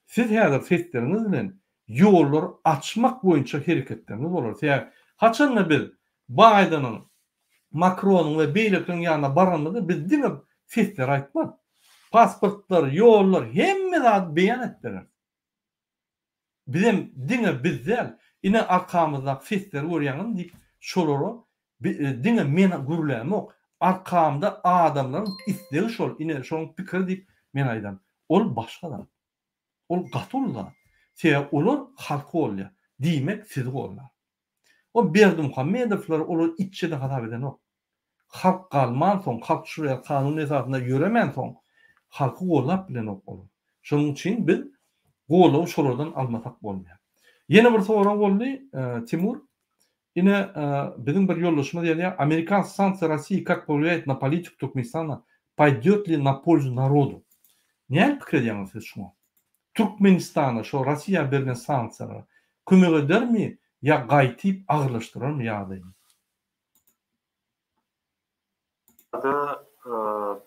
Siz häzir sesleriňiz bilen ýollary açmak boýunça hereketleriňiz bolar. Sebäbi haçanda biz Baýdeniň, Makronyň we beýlekileriň ýanyna baranymyzda biz diňe sesleri aýtmarys. Pasportlar, ýollar, hemme zady beýan edip bereris. Bizem diňe biz däl, ine arkamyzdaky sesleri görýäňizmi diýip, şolara diňe men gürlämok, arkamda adamlaryň islegi şol, ine şonuň pikiri diýip men aýdan. Ol başga zat. Ol gaty uly zat. Sebäbi olar halky goldaýar. Diýmek sizi goldar. O Berdimuhamedowlar olar itçe-de hasap edenok. Halk galmansoň, halk şu ýaly kanun esasynda ýöremänsoň, halky gollap bilenok olar. Şonuň üçin biz goldawy şolardan almasak bolmaýar. Ýene bir sorag boldy, Timur. Ine, biziň bir ýoldaşymyz ýazýar, Amerikanski sanksiýa Rossiýi kak powliýaet na politiku Türkmenistana, paýdýot li na polzu narodu? Näme pikir edýäňiz siz şuňa? Türkmenistana şo Rossiýa berlen sanksiýalar kömek edermi ýa gaýtyp agyrlaşdyrarmy ýagdaýyny? Bärde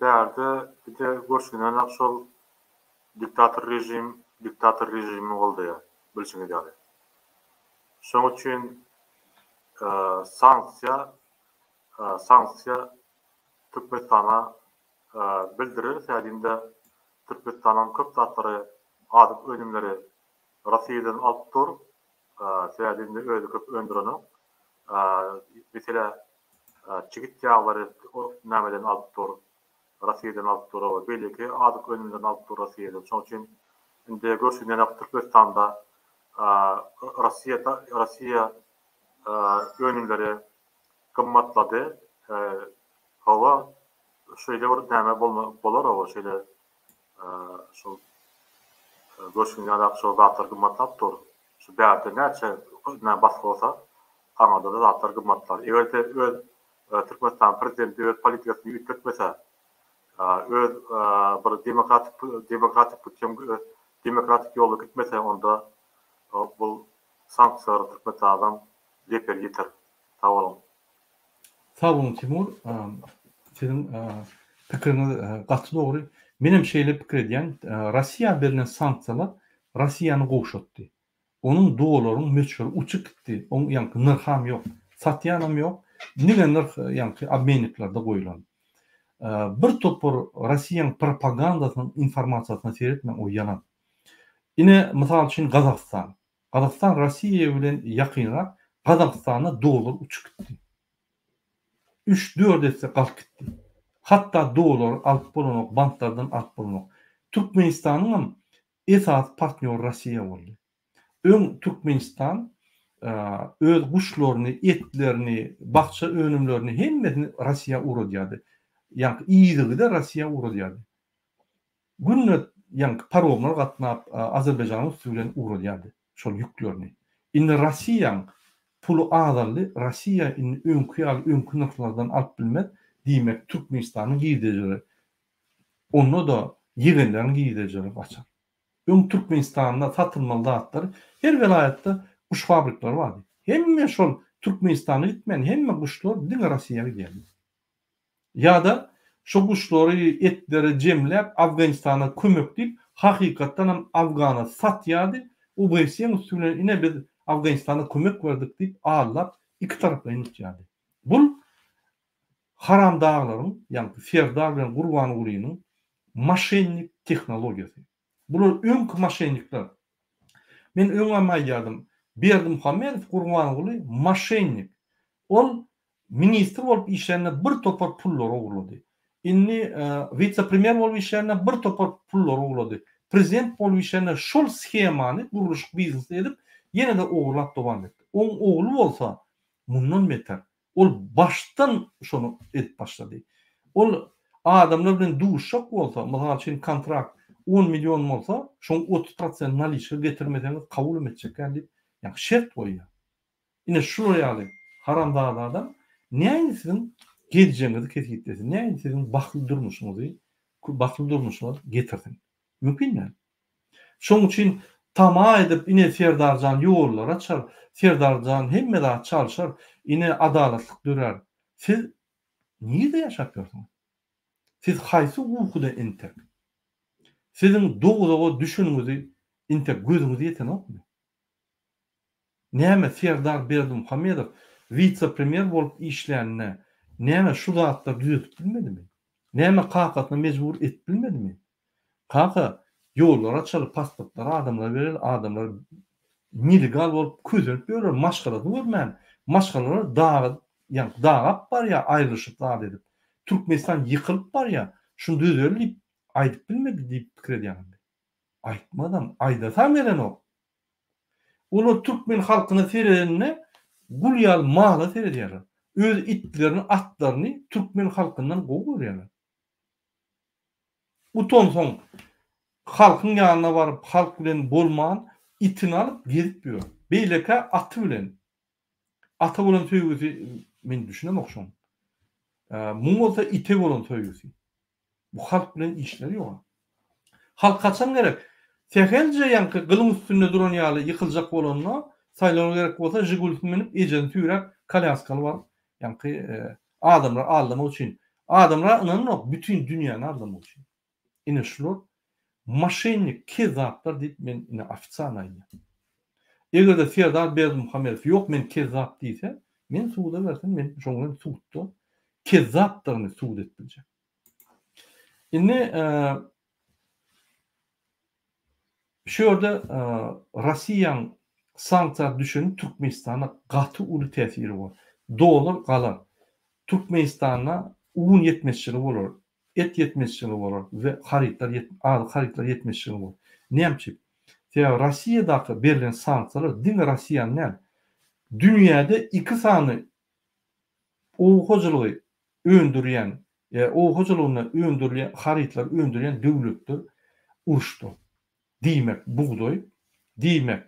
bärde bir de görşüňizden şol diktator režim diktator režimi goldaýar bilşiňiz ýaly. Şoň üçin sanksiýa sanksiýa Türkmenistana bildirer sädimde Türkmenistanyň köp zatlary azyk önümleri Rossiýadan alyp dur Sebäbi indi özi köp öndürenok. Meselä çigit ýaglary nämeden alyp dur, Rossiýadan alyp dur we beýleki azyk önümlerini alyp dur Rossiýadan. Şonuň üçin indi görşüňiz ýaly Türkmenistanda Rossiýa Rossiýa önümleri gymmatlady. Hawa, şeýle bir näme bolar hawa şeýle Şol görşüňiz ýaly şol zatlar gymmatlap dur. Şu bärde näçe näme basgy bolsa, aňyrda-da zatlar gymmatlar. Eger-de öz Türkmenistanyň prezidenti öz politikasyny üýtgetmese, öz bir demokratik demokratik putýom demokratik ýolda gitmese, onda bul sanksiýalar Türkmenistanam zeper ýeter. Sag boluň. Sag boluň Timur. Siziň pikiriňiz gaty dogry. Menem şeýle pikir edýän. Rossiýa berlen sanksiýalar Rossiýany gowşatdy. Onuň dolaryň möçberi uçup gitdi. Oň ýaňky nyrham ýok. Satýanam ýok. Diňe nyrh ýaňky obmenniklerde goýlan. Bir topar Rossiýaň propagandasynyň informasiýasyna seretmäň o ýalan. Ine mysal üçin Gazagystan. Gazagystan Rossiýa bilen ýakynrak, Gazagystanda dollar uçup gitdi. Üç-dört esse galyp gitdi. Hatda dollary alyp bolanok, banklardan alyp bolanok. Türkmenistanyňam esasy partnýory Rossiýa boldy. Öň Türkmenistan öz guşlaryny, etlerini, bakja önümlerini hemmesini Rossiýa ugradýardy. Ýaňky yzygider Rossiýa ugradýardy. Günde ýaňky paromlar gatnap Azerbaýjanyň üsti bilen ugradýardy şol ýüklerini. Indi Rossiýaň puly azaldy, Rossiýa indi öňki ýaly öňki nyrhlardan alyp bilmez, diýmek Türkmenistanyň girdejileri onda-da ýegenleriň girdejileri gaçar. Öň Türkmenistanda satylmaly zatlar her welaýatda guş fabrikleri bardy. Hemme şol Türkmenistana gitmän hemme guşlar diňe Rossiýa gidýärdi. Ýa-da şo guşlary, etleri jemläp Afganistana kömek diýip, hakykatdanam Afgana satýardy, UBS-iň üsti bilen ine biz Afganistana kömek berdik diýip aldap ikitaraplaýyn utýardy. Bul haramdaglaryň, ýaňky Serdar bilen Gurbangulynyň moşennik tehnologiýasy. Bular öňki moşennikler. Men öňem aýdýardym, Berdimuhamedow Gurbanguly moşennik. Ol. Ministr bolup işlände bir topar pullary ogurlady. Indi wise-premýer bolup işlände bir topar pullary ogurlady. Prezident bolup işlände şol shemany gurluşyk biznesini edip ýene-de ogurlap dowam etdi. Oň ogly bolsa mundan beter. Ol başdan şony edip başlady. Ol adamlar bilen duşuşjak bolsa, mysal üçin kontrakt on million bolsa, şoň 30 prosent naliçka getirmeseňiz kabul hem etjek däl diýip, ýagny şert goýýar. Ine şular ýaly haramzada adam nähili siziň geljegiňizi kesgitlesin, nähili siziň bagtly durmuşyňyzy, bagtly durmuşyňyz getirsin. Mümkin däl. Şoň üçin tama edip ine Serdarjan ýollar açar, Serdarjan hemme zat çalşar, ine adalatlyk dörär. Siz nirde ýaşap ýörsüňiz? Siz haýsy ukuda entek? Siziň dowzaga düşeniňizi entek gözüňiz ýetenokmy? Näme Serdar Berdimuhamedow wise-premýer bolup işlände näme şu zatlary düzetip bilmedimi? Näme kakasyna mejbur edip bilmedimi? Kaka, ýollary açaly, pasportlary adamlara bereli, adamlar nelegal bolup kösenip ýörler, maşgalasyny görmän, maşgalalar daga, ýagny dagap barýar aýrylyşyp zat edip. Türkmenistan ýykylyp barýar, şuny düzeli diýip aýdyp bilmedi diýip pikir edýäňizmi? Aýtmadam, aýdasam gelenok. Olar türkmen halkyna seredende gul ýaly mala seredýärler. Öz itlerini, atlaryny türkmen halkyndan gowy görýärler. Utansaň halkyň ýanyna baryp halk bilen bolman itini alyp gezip ýör. Beýlekä aty bilen. Ata bolan söýgüsi men düşünemok şoň. Muň bolsa ite bolan söýgüsi. Bu halk bilen işleri ýoga. Halk haçan gerek? Sähelje ýaňky gylyň üstünde duran ýaly ýykyljak bolanda, saýlawa gerek bolsa Žigulisini münüp, ejesini süýräp, kolýaskaly baryp, ýaňky adamlary aldamak üçin. Adamlara ynananok, bütin dünýäni aldamak üçin. Ine şular moşennik, kezzaplar diýip men ine ofitsialno aýdýan. Eger-de Serdar Berdimuhamedow ýok men kezzap diýse, men suda bersem men şoň bilen sudda kezzapdygyny subut edip biljek. Indi şu ýerde Rossiýanyň sanksiýa düşeni Türkmenistana gaty uly täsiri bor. Dollar galar. Türkmenistanda un ýetmezçiligi bolar, et ýetmezçiligi bolar we harytlar azyk harytlar ýetmezçiligi bolar. Näme üçin? Sebäbi Rossiýadaky berlen sanksiýalar diňe Rossiýany däl, dünýäde iki sany oba hojalygy öndürýän, oba hojalygynda öndürilýän harytlary öndürýän döwletler uruşda. Diýmek, bugdaý, diýmek,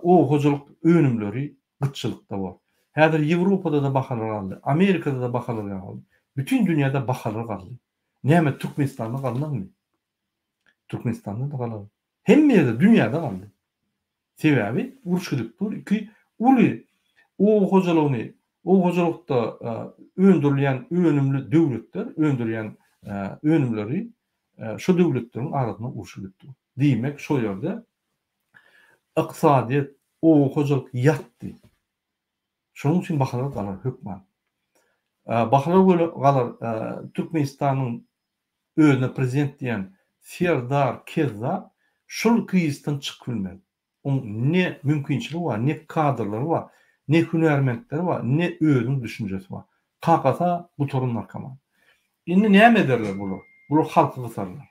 oba hojalyk önümleri gytçylykda bor. Häzir Ýewropada-da bahalar galdy, Amerikada-da bahalar galdy. Bütin dünýäde bahalar galdy. Näme Türkmenistanda galmazmy? Türkmenistanda-da galar. Hemme ýerde, dünýäde galdy. Sebäbi uruş gidip dur. Iki uly oba hojalygyny, oba hojalykda öndürilýän önümli döwletler öndürýän önümleri şo döwletleriň arasynda uruş gidip dur. Diýmek, şo ýerde ykdysadyýet, oba hojalyk ýatdy. Şonuň üçin bahalar galar hökman. Bahalar galar Türkmenistanyň özüne prezident diýen Serdar Kezzap şol krizisden çykyp bilmez. Oň ne mümkinçiligi bar, ne kadrlary bar, ne hünärmentleri bar, ne özüniň düşünjesi bar. Kakasy gutaran narkoman. Indi näme ederler bular? Bular halky gysarlar.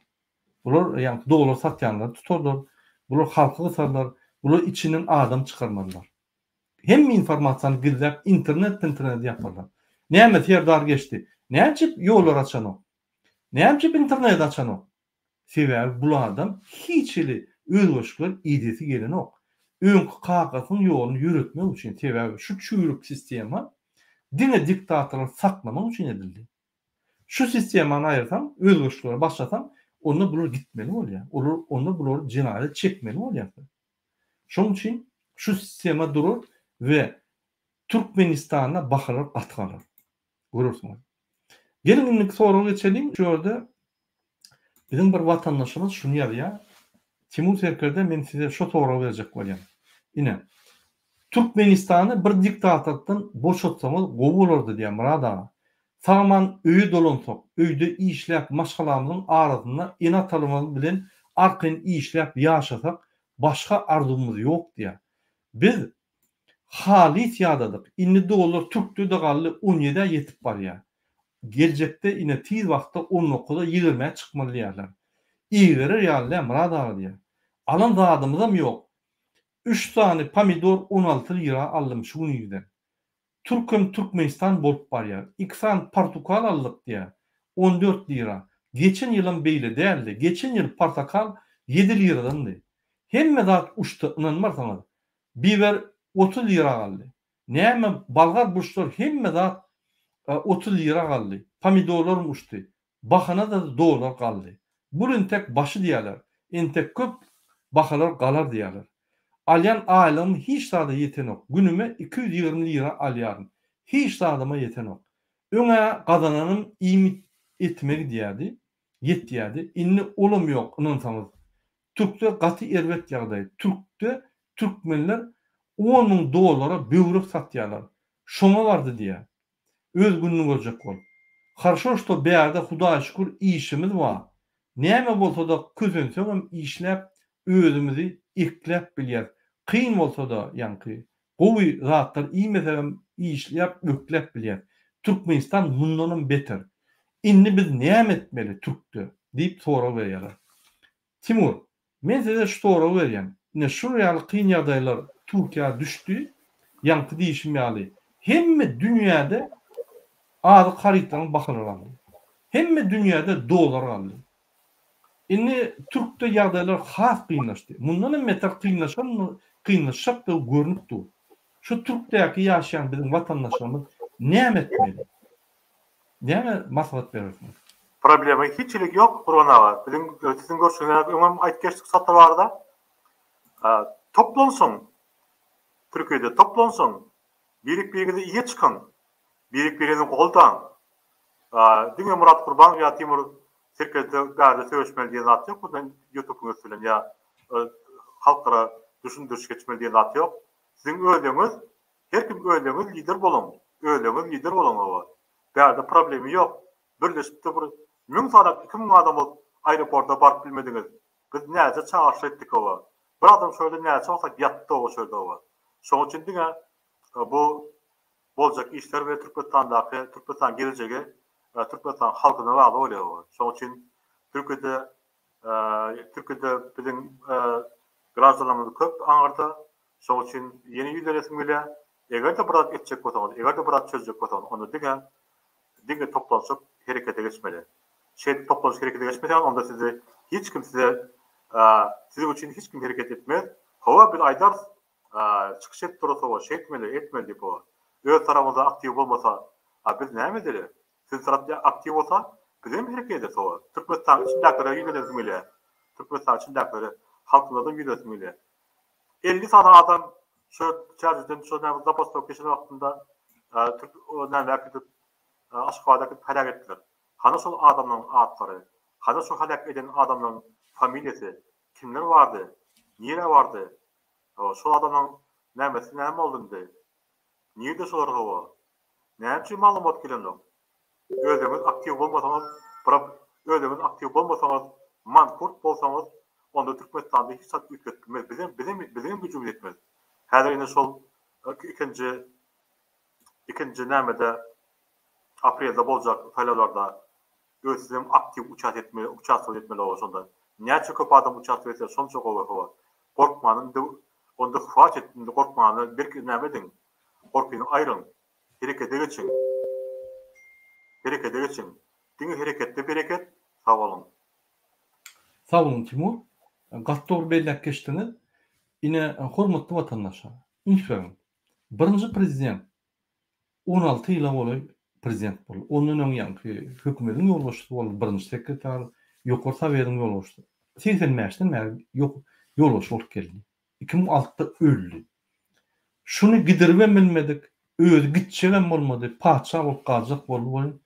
Bular ýaňky dollar satýanlary tutarlar. Bular halky gysarlar. Bular içinden adam çykarmazlar. Hemme informasiýany gizläp internet pinterneti ýaparlar. Näme Serdar geçdi. Näçip ýollar açanok? Näme üçin interneti açanok? Sebäbi bul adam hiç hili özgerişikler idesi gelenok. Öňki kakasynyň ýoluny ýöretmek üçin sebäbi şu çüýrük sistema diňe diktatorlary saklamak üçin edildi. Şu sistemany aýyrsaň, özgerişiklere başlasaň, onda bular gitmeli bolýar. Olar onda bulary jenaýata çekmeli bolýarsyň. Şonuň üçin şu sistema durar we Türkmenistanda bahalar gaty galar. Görersiňiz. Geliň indiki soraga geçeliň. Şu ýerde biziň bir watandaşymyz şuny ýazýar. Timur serkerde men size şu soragy berjek bolýan. Ine. Türkmenistany bir diktatordan boşatsaňyz gowy bolardy diýýär Myrat aga. Sag-aman öýe dolansak, öýde işläp maşgalamyzyň arasynda ene-atalarymyz bilen arkaýyn işläp ýaşasak başga arzuwymyz ýok diýýär. Biz. Halys ýadadyk. Indi dollar türkde-de galdy on ýedä ýetip barýar. Geljekde ine tiz wagtda on dokuza ýigrimä çykmaly diýýärler. Iberer ýaly däl Myrat aga diýýär. Alan zadymyzam ýok. Üç sany pomidor 16 lira aldym şu gün irden. Türkem Türkmenistan bolup barýar. Iki sany portukal aldyk diýýär. 14 lira. Geçen ýylam beýle däldi. Geçen ýyl portakal ýedi liradandy. Hemme zat uçdy ynanmarsyňyz. Biber 30 lira galdy. Näme bolgar burçlar hemme zat 30 lira galdy. Pomidorlarym uçdy. Bahana-da dolar galdy. Bul entek başy diýýärler. Entek köp bahalar galar diýýärler. Alýan aýlygym hiç zada ýetenok. Günüme 220 lira alýaryn. Hiç zadyma ýetenok. Öň-ä gazananym iýmit etime gidýärdi, ýetýärdi. Indi olam ýok, ynansaňyz. Türkde gaty erbet ýagdaý. Türkde türkmenler on müň dollara böwrek satýarlar. Şoňa bardy diýýär. Öz gününi görjek bol. Harşo şto bärde hudaýa şükür işimiz bar. Näme bolsada kösenseňem işläp özümizi ekläp bilýäs. Kyn bolsada ýaňky gowy zatlar iýmesegem işläp ökläp bilýäs. Türkmenistan mundanam beter. Indi biz näme etmeli türkde diýip sorag berýärler. Timur, men size şu soragy berýän. Ine şul ýaly kyn ýagdaýlar Türkiýä düşdi, ýaňky diýişim ýaly, hemme dünýäde azyk harytlaryň bahalary galdy. Hemme dünýäde dollar galdy. Indi türkde ýagdaýlar has kynlaşdy. Mundan hem beter kynlaşan kynlaşjakdygy görnüp dur. Şu türkdäki ýaşaýan biziň watandaşlarymyz näme etmeli? Näme maslahat berersiňiz? Problema hiç hilik ýok Gurban aga. Biziň siziň görşüňiz öňem aýdyp geçdik satda barada. Toplansyň. Türkiýede toplansyň. Birik biriňize ýe çykyň. Birik biriňizi goldaň. Diňe Murat Gurbanow ýa Timur Sirkede bärde söweşmeli diýen zat ýok buradan ýutubyň üsti bilen ýa halkara düşündiriş geçmeli diýen zat ýok. Siziň özüňiz Her kim özüňiz lider boluň özüňiz lider boluň hawa bärde problemi ýok birleşipde bir müň sanak 2000 adam bolup aeroporta baryp bilmediňiz biz näçe çagyryş etdik hawa bir adam şo ýerde näçe wagtlap ýatdy hawa şo ýerde hawa şoň üçin diňe bu boljak işler we Türkmenistandaky Türkmenistanyň gelejegi Türkmenistan halkyna bagly bolýar hawa şoň üçin Türkiýede Türkiýede biziň graždanlarymyz köp aňyrda Şoň üçin ýene ýüzlenesim gelýär, eger-de bir zat etjek bolsaňyz, eger-de bir zat çözjek bolsaňyz, onda diňe, diňe toplanyşyp herekete geçmeli. Şeýdip toplanyşyp herekete geçmeseňiz, onda sizi hiç kim size, siziň üçin hiç kim hereket etmez. Hawa, biz aýdarys, çykyş edip durarys, hawa, şeýtmeli, etmeli diýip, hawa. Öz tarapyňyzda aktiw bolmasa, a biz näme edeli? Siz tarap aktiw bolsa, biz hem hereket ederis, hawa. Türkmenistanyň içindäkilere ýüzlenesim gelýär. Türkmenistanyň içindäkilere, halkymyzdan ýüzlenesim gelýär. 50 sany adam şu Çärjewden şu näme zabastowka geçen wagtynda türk näme äkidip Aşgabada äkidip heläk etdiler. Hany şol adamlaryň atlary? Hany şu heläk eden adamlaryň familiýasy? Kimler bardy? Nirä bardy? Şol adamlaryň nämesi näme boldy indi? Nirde şolar hawa? Näme üçin maglumat gelenok? Özüňiz aktiw bolmasaňyz özüňiz aktiw bolmasaňyz mankurt bolsaňyz onda Türkmenistanda hiç zat üýtgedip bilmez. Bizem bizem biziňem güjümiz ýetmez. Häzir ine şol ikinji ikinji nämede aprelde boljak saýlawlarda öz sizem aktiw uçast etmeli uçastwat etmeli hawa şonda. Näçe köp adam uçastwat etse şonça gowy hawa. Gorkmany indi onda hwatit indi gorkmany berk näme ediň gorkyny aýryň. Herekete geçiň. Herekete geçiň. Diňe hereketde bereket. Sag boluň. Sag boluň Timur. Gaty dogry belläp geçdiňiz. Ine hormatly watandaşlar, üns beriň. Birinji prezident 16 ýyla golaý prezident boldy. Ondan öň ýaňky hökümediň ýolbaşçysy boldy, birinji sekretar, Ýokary Sowetiň ýolbaşçysy. 85-den bäri ýolbaşçy bolup geldi. 2006-da öldi. Şuny gidiribem bilmedik, özi gitjegem bolmady, patyşa bolup galjak boldy welin,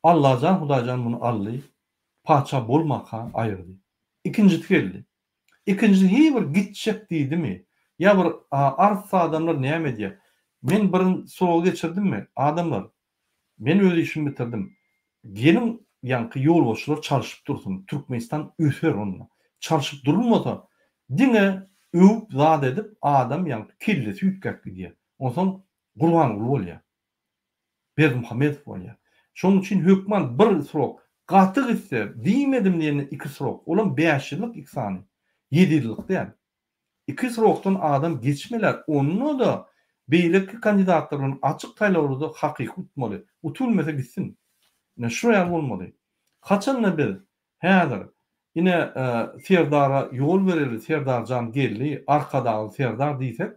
Allajan, Hudaýjan muny aldy, patyşa bolmaka aýyrdy. Ikinjisi geldi. Ikinjisi hiý bir gitjek diýdimi, ýa bir arssa adamlar näme edýär? Men birin sorag geçirdimmi, adamlar, Men öz işimi bitirdim. Geliň ýaňky ýolbaşçylar çalşyp dursun. Türkmenistan öser onda. Çalşyp durulmasa diňe öwüp zat edip adam ýaňky kellesi üýtgäp gidýär. Onsoň Gurbanguly bolýar. Berdimuhamedow bolýar. Şonuň üçin hökman bir srok, gaty gitse, diýmedim diýende iki srok, olam bäş ýyllyk iki sany, ýedi ýyllyk däl. Iki srokdan adam geçmeler, onda-da beýleki kandidatlar bilen açyk saýlawlarda hakyky utmaly. Utulmasa gitsin. Ine şu ýaly bolmaly. Haçanda biz häzir ine Serdara ýol bereli, Serdarjan geldi, Arkadagly Serdar diýsek,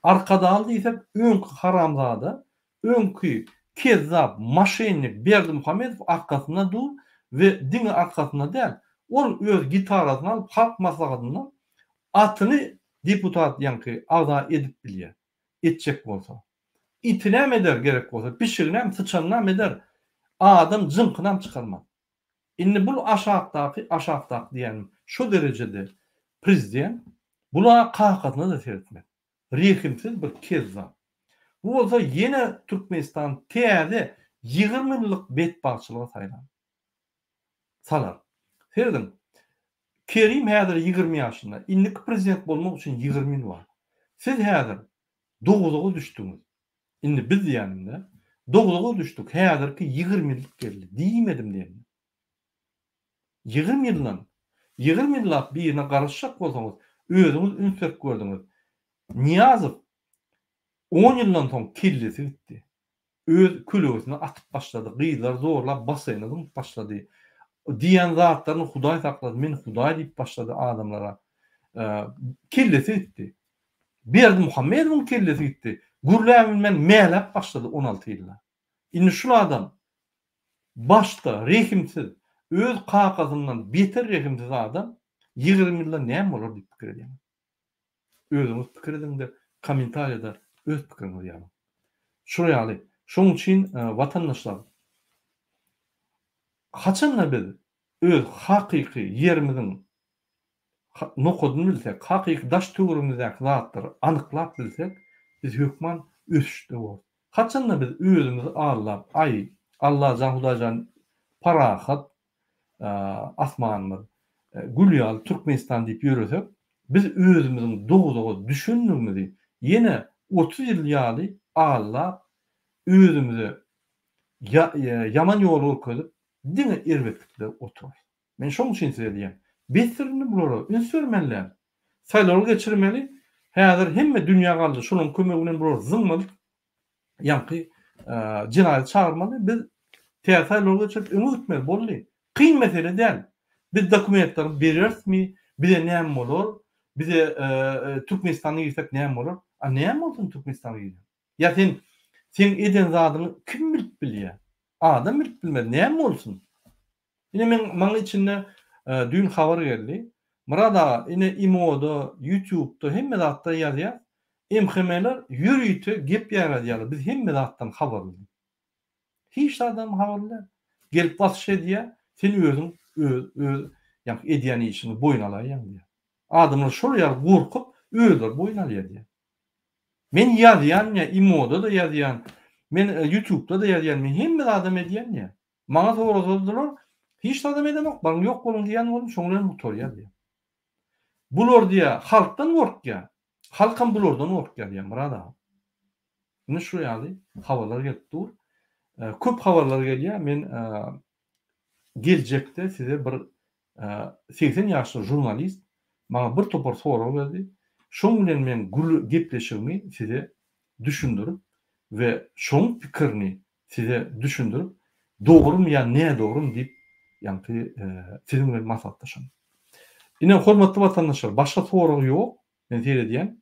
Arkadagly diýsek öňki haramzada, öňki kezzap, moşennik Berdimuhamedow arkasynda dur we diňe arkasynda däl, ol öz gitarasyny alyp Halk Maslahatynda atyny deputat ýaňky agza edip bilýär, etjek bolsa. Itinem eder gerek bolsa, pişiginem, syçanynam eder, adam jyňkynam çykarmaz. Indi bul aşakdaky aşakdaky diýýänim şo derejede prezident bula kakasyna-da seretmez. Rehimsiz bir kezzap. Bu bolsa ýene Türkmenistan täze 20 ýyllyk betbagtçylyga saýlan. Salar. Serediň. Kerim häzir 20 ýaşynda. Indiki prezident bolmak üçin 20 ýyl bar. Siz häzir dowzaga düşdüňiz. Indi biz diýenimde, dowzaga düşdük, häzirki 20 ýyllyk geldi. Diýmedim diýende. 20 ýyldan, 20 ýyllap birine garaşjak bolsaňyz, özüňiz üns berip gördüňiz. Nyýazow on ýyldan soň kellesi gitdi. Öz kölegesini atyp başlady, gyzlary zorlap basseýne zyňyp başlady. Diýen zatlaryny Hudaý saklasyn, men Hudaý diýip başlady adamlara. Kellesi gitdi. Berdimuhamedowyň kellesi gitdi. Gürläbilmän mäläp başlady 16 ýylda. Indi şul adam başda rehimsiz, öz kakasyndan beter rehimsiz adam 20 ýylda näme bolar diýip pikir edýäňiz. Özüňiz pikir ediňde kommentariýada öz pikiriňizi ýazyň. Şular ýaly. Şonuň üçin watandaşlar haçanda biz öz hakyky ýerimiziň nokadyny bilsek, hakyky daş töweregimizdäki zatlary anyklap bilsek, biz hökman ösüşde bolarys. Haçanda biz özümizi aldap, aý, Allajan, Hudaýjan parahat, asmanymyz gül ýaly Türkmenistan diýip ýöresek, biz özümiziň dowzaga düşendigimizi ýene 30 ýyl ýaly aldap, özümize ýaman ýol görkezip, diňe erbetlikde oturarys. Men şoň üçin size diýýän, besdir indi bulara, üns bermeli däl. Saýlaw geçirmeli, häzir hemme dünýä galdy, şolaryň kömegi bilen bulary zyňmaly, ýaňky jenaýat çagyrmaly, biz täze saýlaw geçirip öňe gitmeli, boldy. Kyn mesele däl. Biz dokumentlerimizi bererismi, bize näme bolar, bize Türkmenistana girsek näme bolar? A näme bolsun Türkmenistana girseň? Ýa sen seň eden zadyňy kim bilip bilýär? Adam bilip bilmez, näme bolsun? Ine meň maňa içinde düýn habar geldi. Myrat aga ine imoda, ýutubda hemme zatda ýazýas. MHM-ler ýörite gep ýaradýarlar biz hemme zatdan habarly diýip. Hiç zatdan habarly däl. Gelip basyş edýär, sen özüň öz öz ýaňky edýän işiňi boýun alaýýaň diýýär. Adamlar şol ýaly gorkup özleri boýun alýar diýýär. Men ýazýan diýýär, imoda-da ýazýan, men ýutubda-da ýazýan, men hemme zadam edýän diýýär. Maňa sorasadylar, hiç zadam edemok, baryň ýok boluň diýýän boldum, şoň bilen gutarýar diýýär. Bular diýýär, halkdan gorkýar, halkam bulardan gorkýar diýýär Myrat aga. Ine şu ýaly habarlar gelip dur. Köp habarlar gelýär, men geljekde size bir 80 ýaşly žurnalist maňa bir topar sorag berdi. Şoň bilen men gepleşigimi size düşündirip we şoň pikirini size düşündirip, dogrumy ýa nädogrumy diýip, ýaňky siziň bilen maslahatlaşan. Ine, hormatly watandaşlar, başga sorag ýok, men seredýän.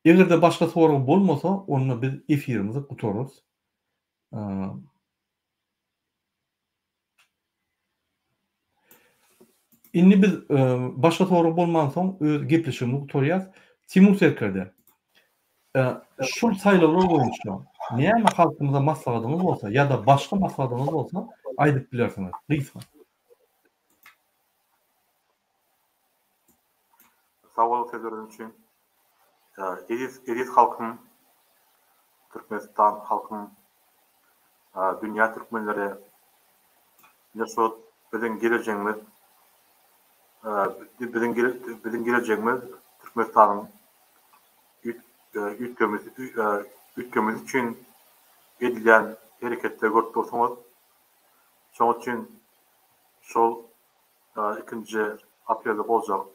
Eger-de başga sorag bolmasa, onda biz efirimizi gutararys. Indi biz başga sorag bolmansoň öz gepleşigimizi gutarýas. Timur serkerde, şul saýlawlar boýunça näme halkymyza maslahatyňyz bolsa ýa-da başga maslahatyňyz bolsa aýdyp bilersiňiz. Gysga. Sag boluň söz bereniň üçin. Eziz eziz halkym Türkmenistan halkym dünýä türkmenleri ine şu biziň gelejegimiz biziň biziň gelejegimiz Türkmenistanyň. üýtgemesi üýtgemesi üçin edilýän hereketleri görüp dursuňyz. Şonuň üçin şol ikinji aprelde boljak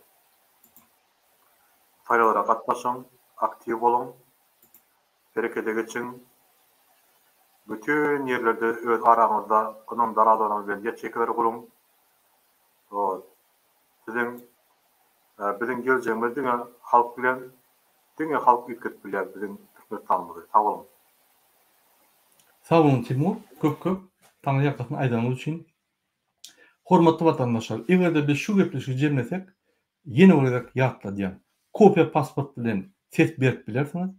saýlawlara gatnaşyň, aktiw boluň, herekete geçiň. Bütin ýerlerde öz araňyzda ynamdar adamlar bilen ýaçeýkalar guruň. Siziň biziň geljegimiz diňe halk bilen, diňe halk üýtgedip bilýär biziň Türkmenistanymyzy. Sag boluň. Sag boluň Timur, köp köp taňry ýalkasyn aýdanyňyz üçin. Hormatly watandaşlar, eger-de biz şu gepleşigi jemlesek, ýene bir gezek ýatladýan, kopiýa pasport bilen ses berip bilersiňiz.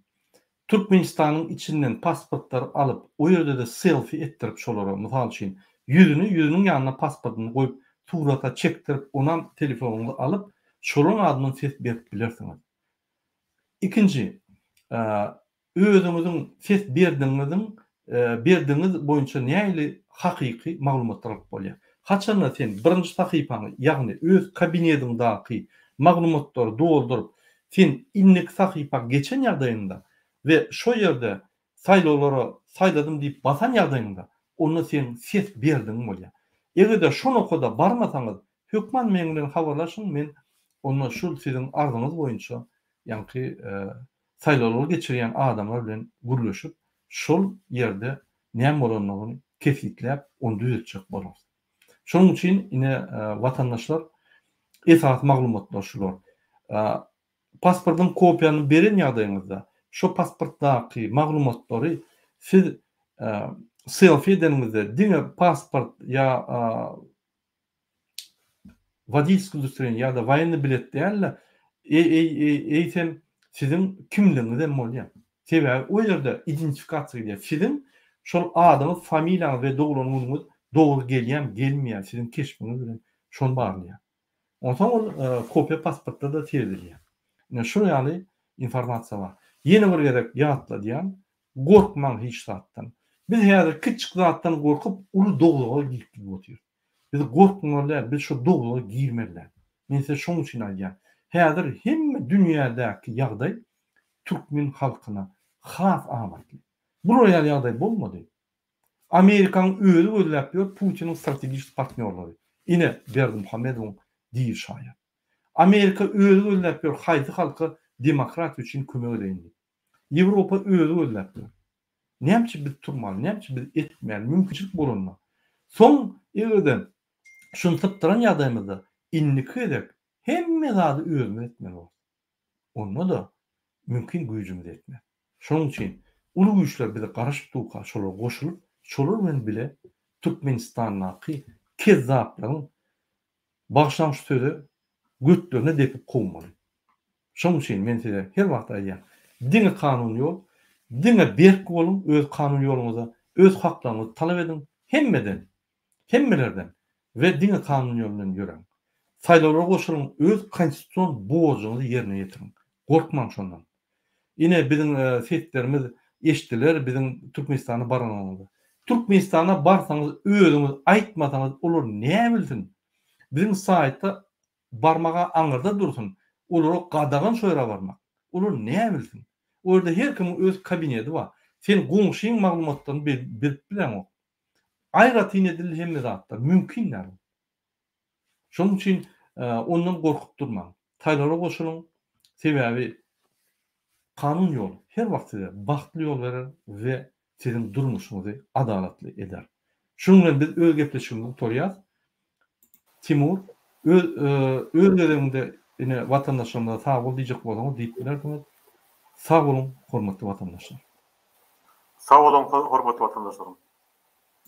Türkmenistanyň içinden pasportlary alyp, o ýerde-de selfi etdirip şolara, mysal üçin, ýüzüni, ýüzüniň ýanyna pasportyny goýup, surata çekdirip, onam telefonyňyza alyp, şolaryň adyndan ses berip bilersiňiz. Ikinji, özüňiziň ses berdigiňiziň, berdigiňiz boýunça nähili hakyky maglumatlar alyp bolýar. Haçanda sen birinji sahypaňy, ýagny öz kabinetiňdaky maglumatlary dolduryp, sen indiki sahypa geçen ýagdaýyňda we şo ýerde saýlawlara saýladym diýip basan ýagdaýyňda, onda seň ses berdigiň bolýar. Eger-de şo nokada barmasaňyz, hökman meň bilen habarlaşyň, men onda şul siziň arzyňyz boýunça ýaňky saýlawlary geçirýän adamlar bilen gürleşip, şol ýerde näme bolandygyny kesgitläp, ony düzetjek bolarys. Şonuň üçin, ine, watandaşlar, esasy maglumatlar şular. Pasportyň kopiýany beren ýagdaýyňyzda, şo pasportdaky maglumatlary siz selfi edeniňizde diňe pasport ýa woditelskiý udostowreniýe ýa-da woýennyý bilet däl-de, eýsem siziň kimligiňiz hem bolýar. Sebäbi o ýerde identifikasiýa gidýär. Siziň şol adyňyz, familiýaňyz we doglan günüňiz dogry gelýärmi, gelmeýärmi, siziň keşbiňiz bilen şony barlaýar. Onsoň ol kopiýa pasportda-da seredilýär. Ine şul ýaly informasiýa bar. Ýene bir gezek ýatladýan, gorkmaň hiç zatdan. Biz häzir kiçjik zatdan gorkup uly dowzaha girip gidip otyrys. Biz gorkmaly däl, biz şo dowzaha girmeli däl. Men size şoň üçin aýdýan. Häzir hemme dünýädäki ýagdaý türkmen halkyna has amatly. Bular ýaly ýagdaý bolmady. Amerikanyň özi gözläp ýör Putiniň strategik partnýorlary. Ine Berdimuhamedowyň diri şaýat. Amerika özi gözläp ýör haýsy halka demokratiýa üçin kömek edeýin diýip. Ýewropa özi gözläp ýör. Näme üçin biz turmaly, näme üçin biz etmäli mümkinçilik bolanda. Soň eger-de şuny sypdyran ýagdaýymyzda indiki gezek hemme zady özümiz etmeli bolarys. Onda-da mümkin güýjümiz ýetmez. Şonuň üçin uly güýçler bize garaşyp durka şolara goşulyp, şolar bilen bile Türkmenistandaky kezzaplaryň, bagyşlaň şu söze, götlerine depip kowmaly. Şonuň üçin men size her wagt aýdýan, diňe kanuny ýol, diňe berk boluň öz kanuny ýoluňyzda, öz haklaryňyzy talap ediň hemmeden, hemmelerden we diňe kanuny ýol bilen ýöräň. Saýlawlara goşulyň, öz konstitusion borjuňyzy ýerine ýetiriň. Gorkmaň şondan. Ine biziň seslerimiz eşdiler biziň Türkmenistana baranymyzda. Türkmenistana barsaňyz özüňiz aýtmasaňyz olar näbilsin. Biziň saýtda barmaga aňyrda dursun, olara gadagan şo ýere barmak. Olar näbilsin. O ýerde her kimiň öz kabinedi bar. Sen goňşyň maglumatlaryny bilip bileňok. Aýratyn edildi hemme zatlar. Mümkin däl ol. Şonuň üçin ondan gorkup durmaň. Saýlawlara goşulyň. Sebäbi kanun ýol her wagt size bagtly ýol berer we siziň durmuşyňyzy adalatly eder. Şunuň bilen biz öz gepleşigimizi gutarýas. Timur, öz öz gezegiňde ine watandaşlarymyza sag bol diýjek bolsaňyz diýip bilersiňiz. Sag boluň hormatly watandaşlar. Sag boluň hormatly watandaşlarym.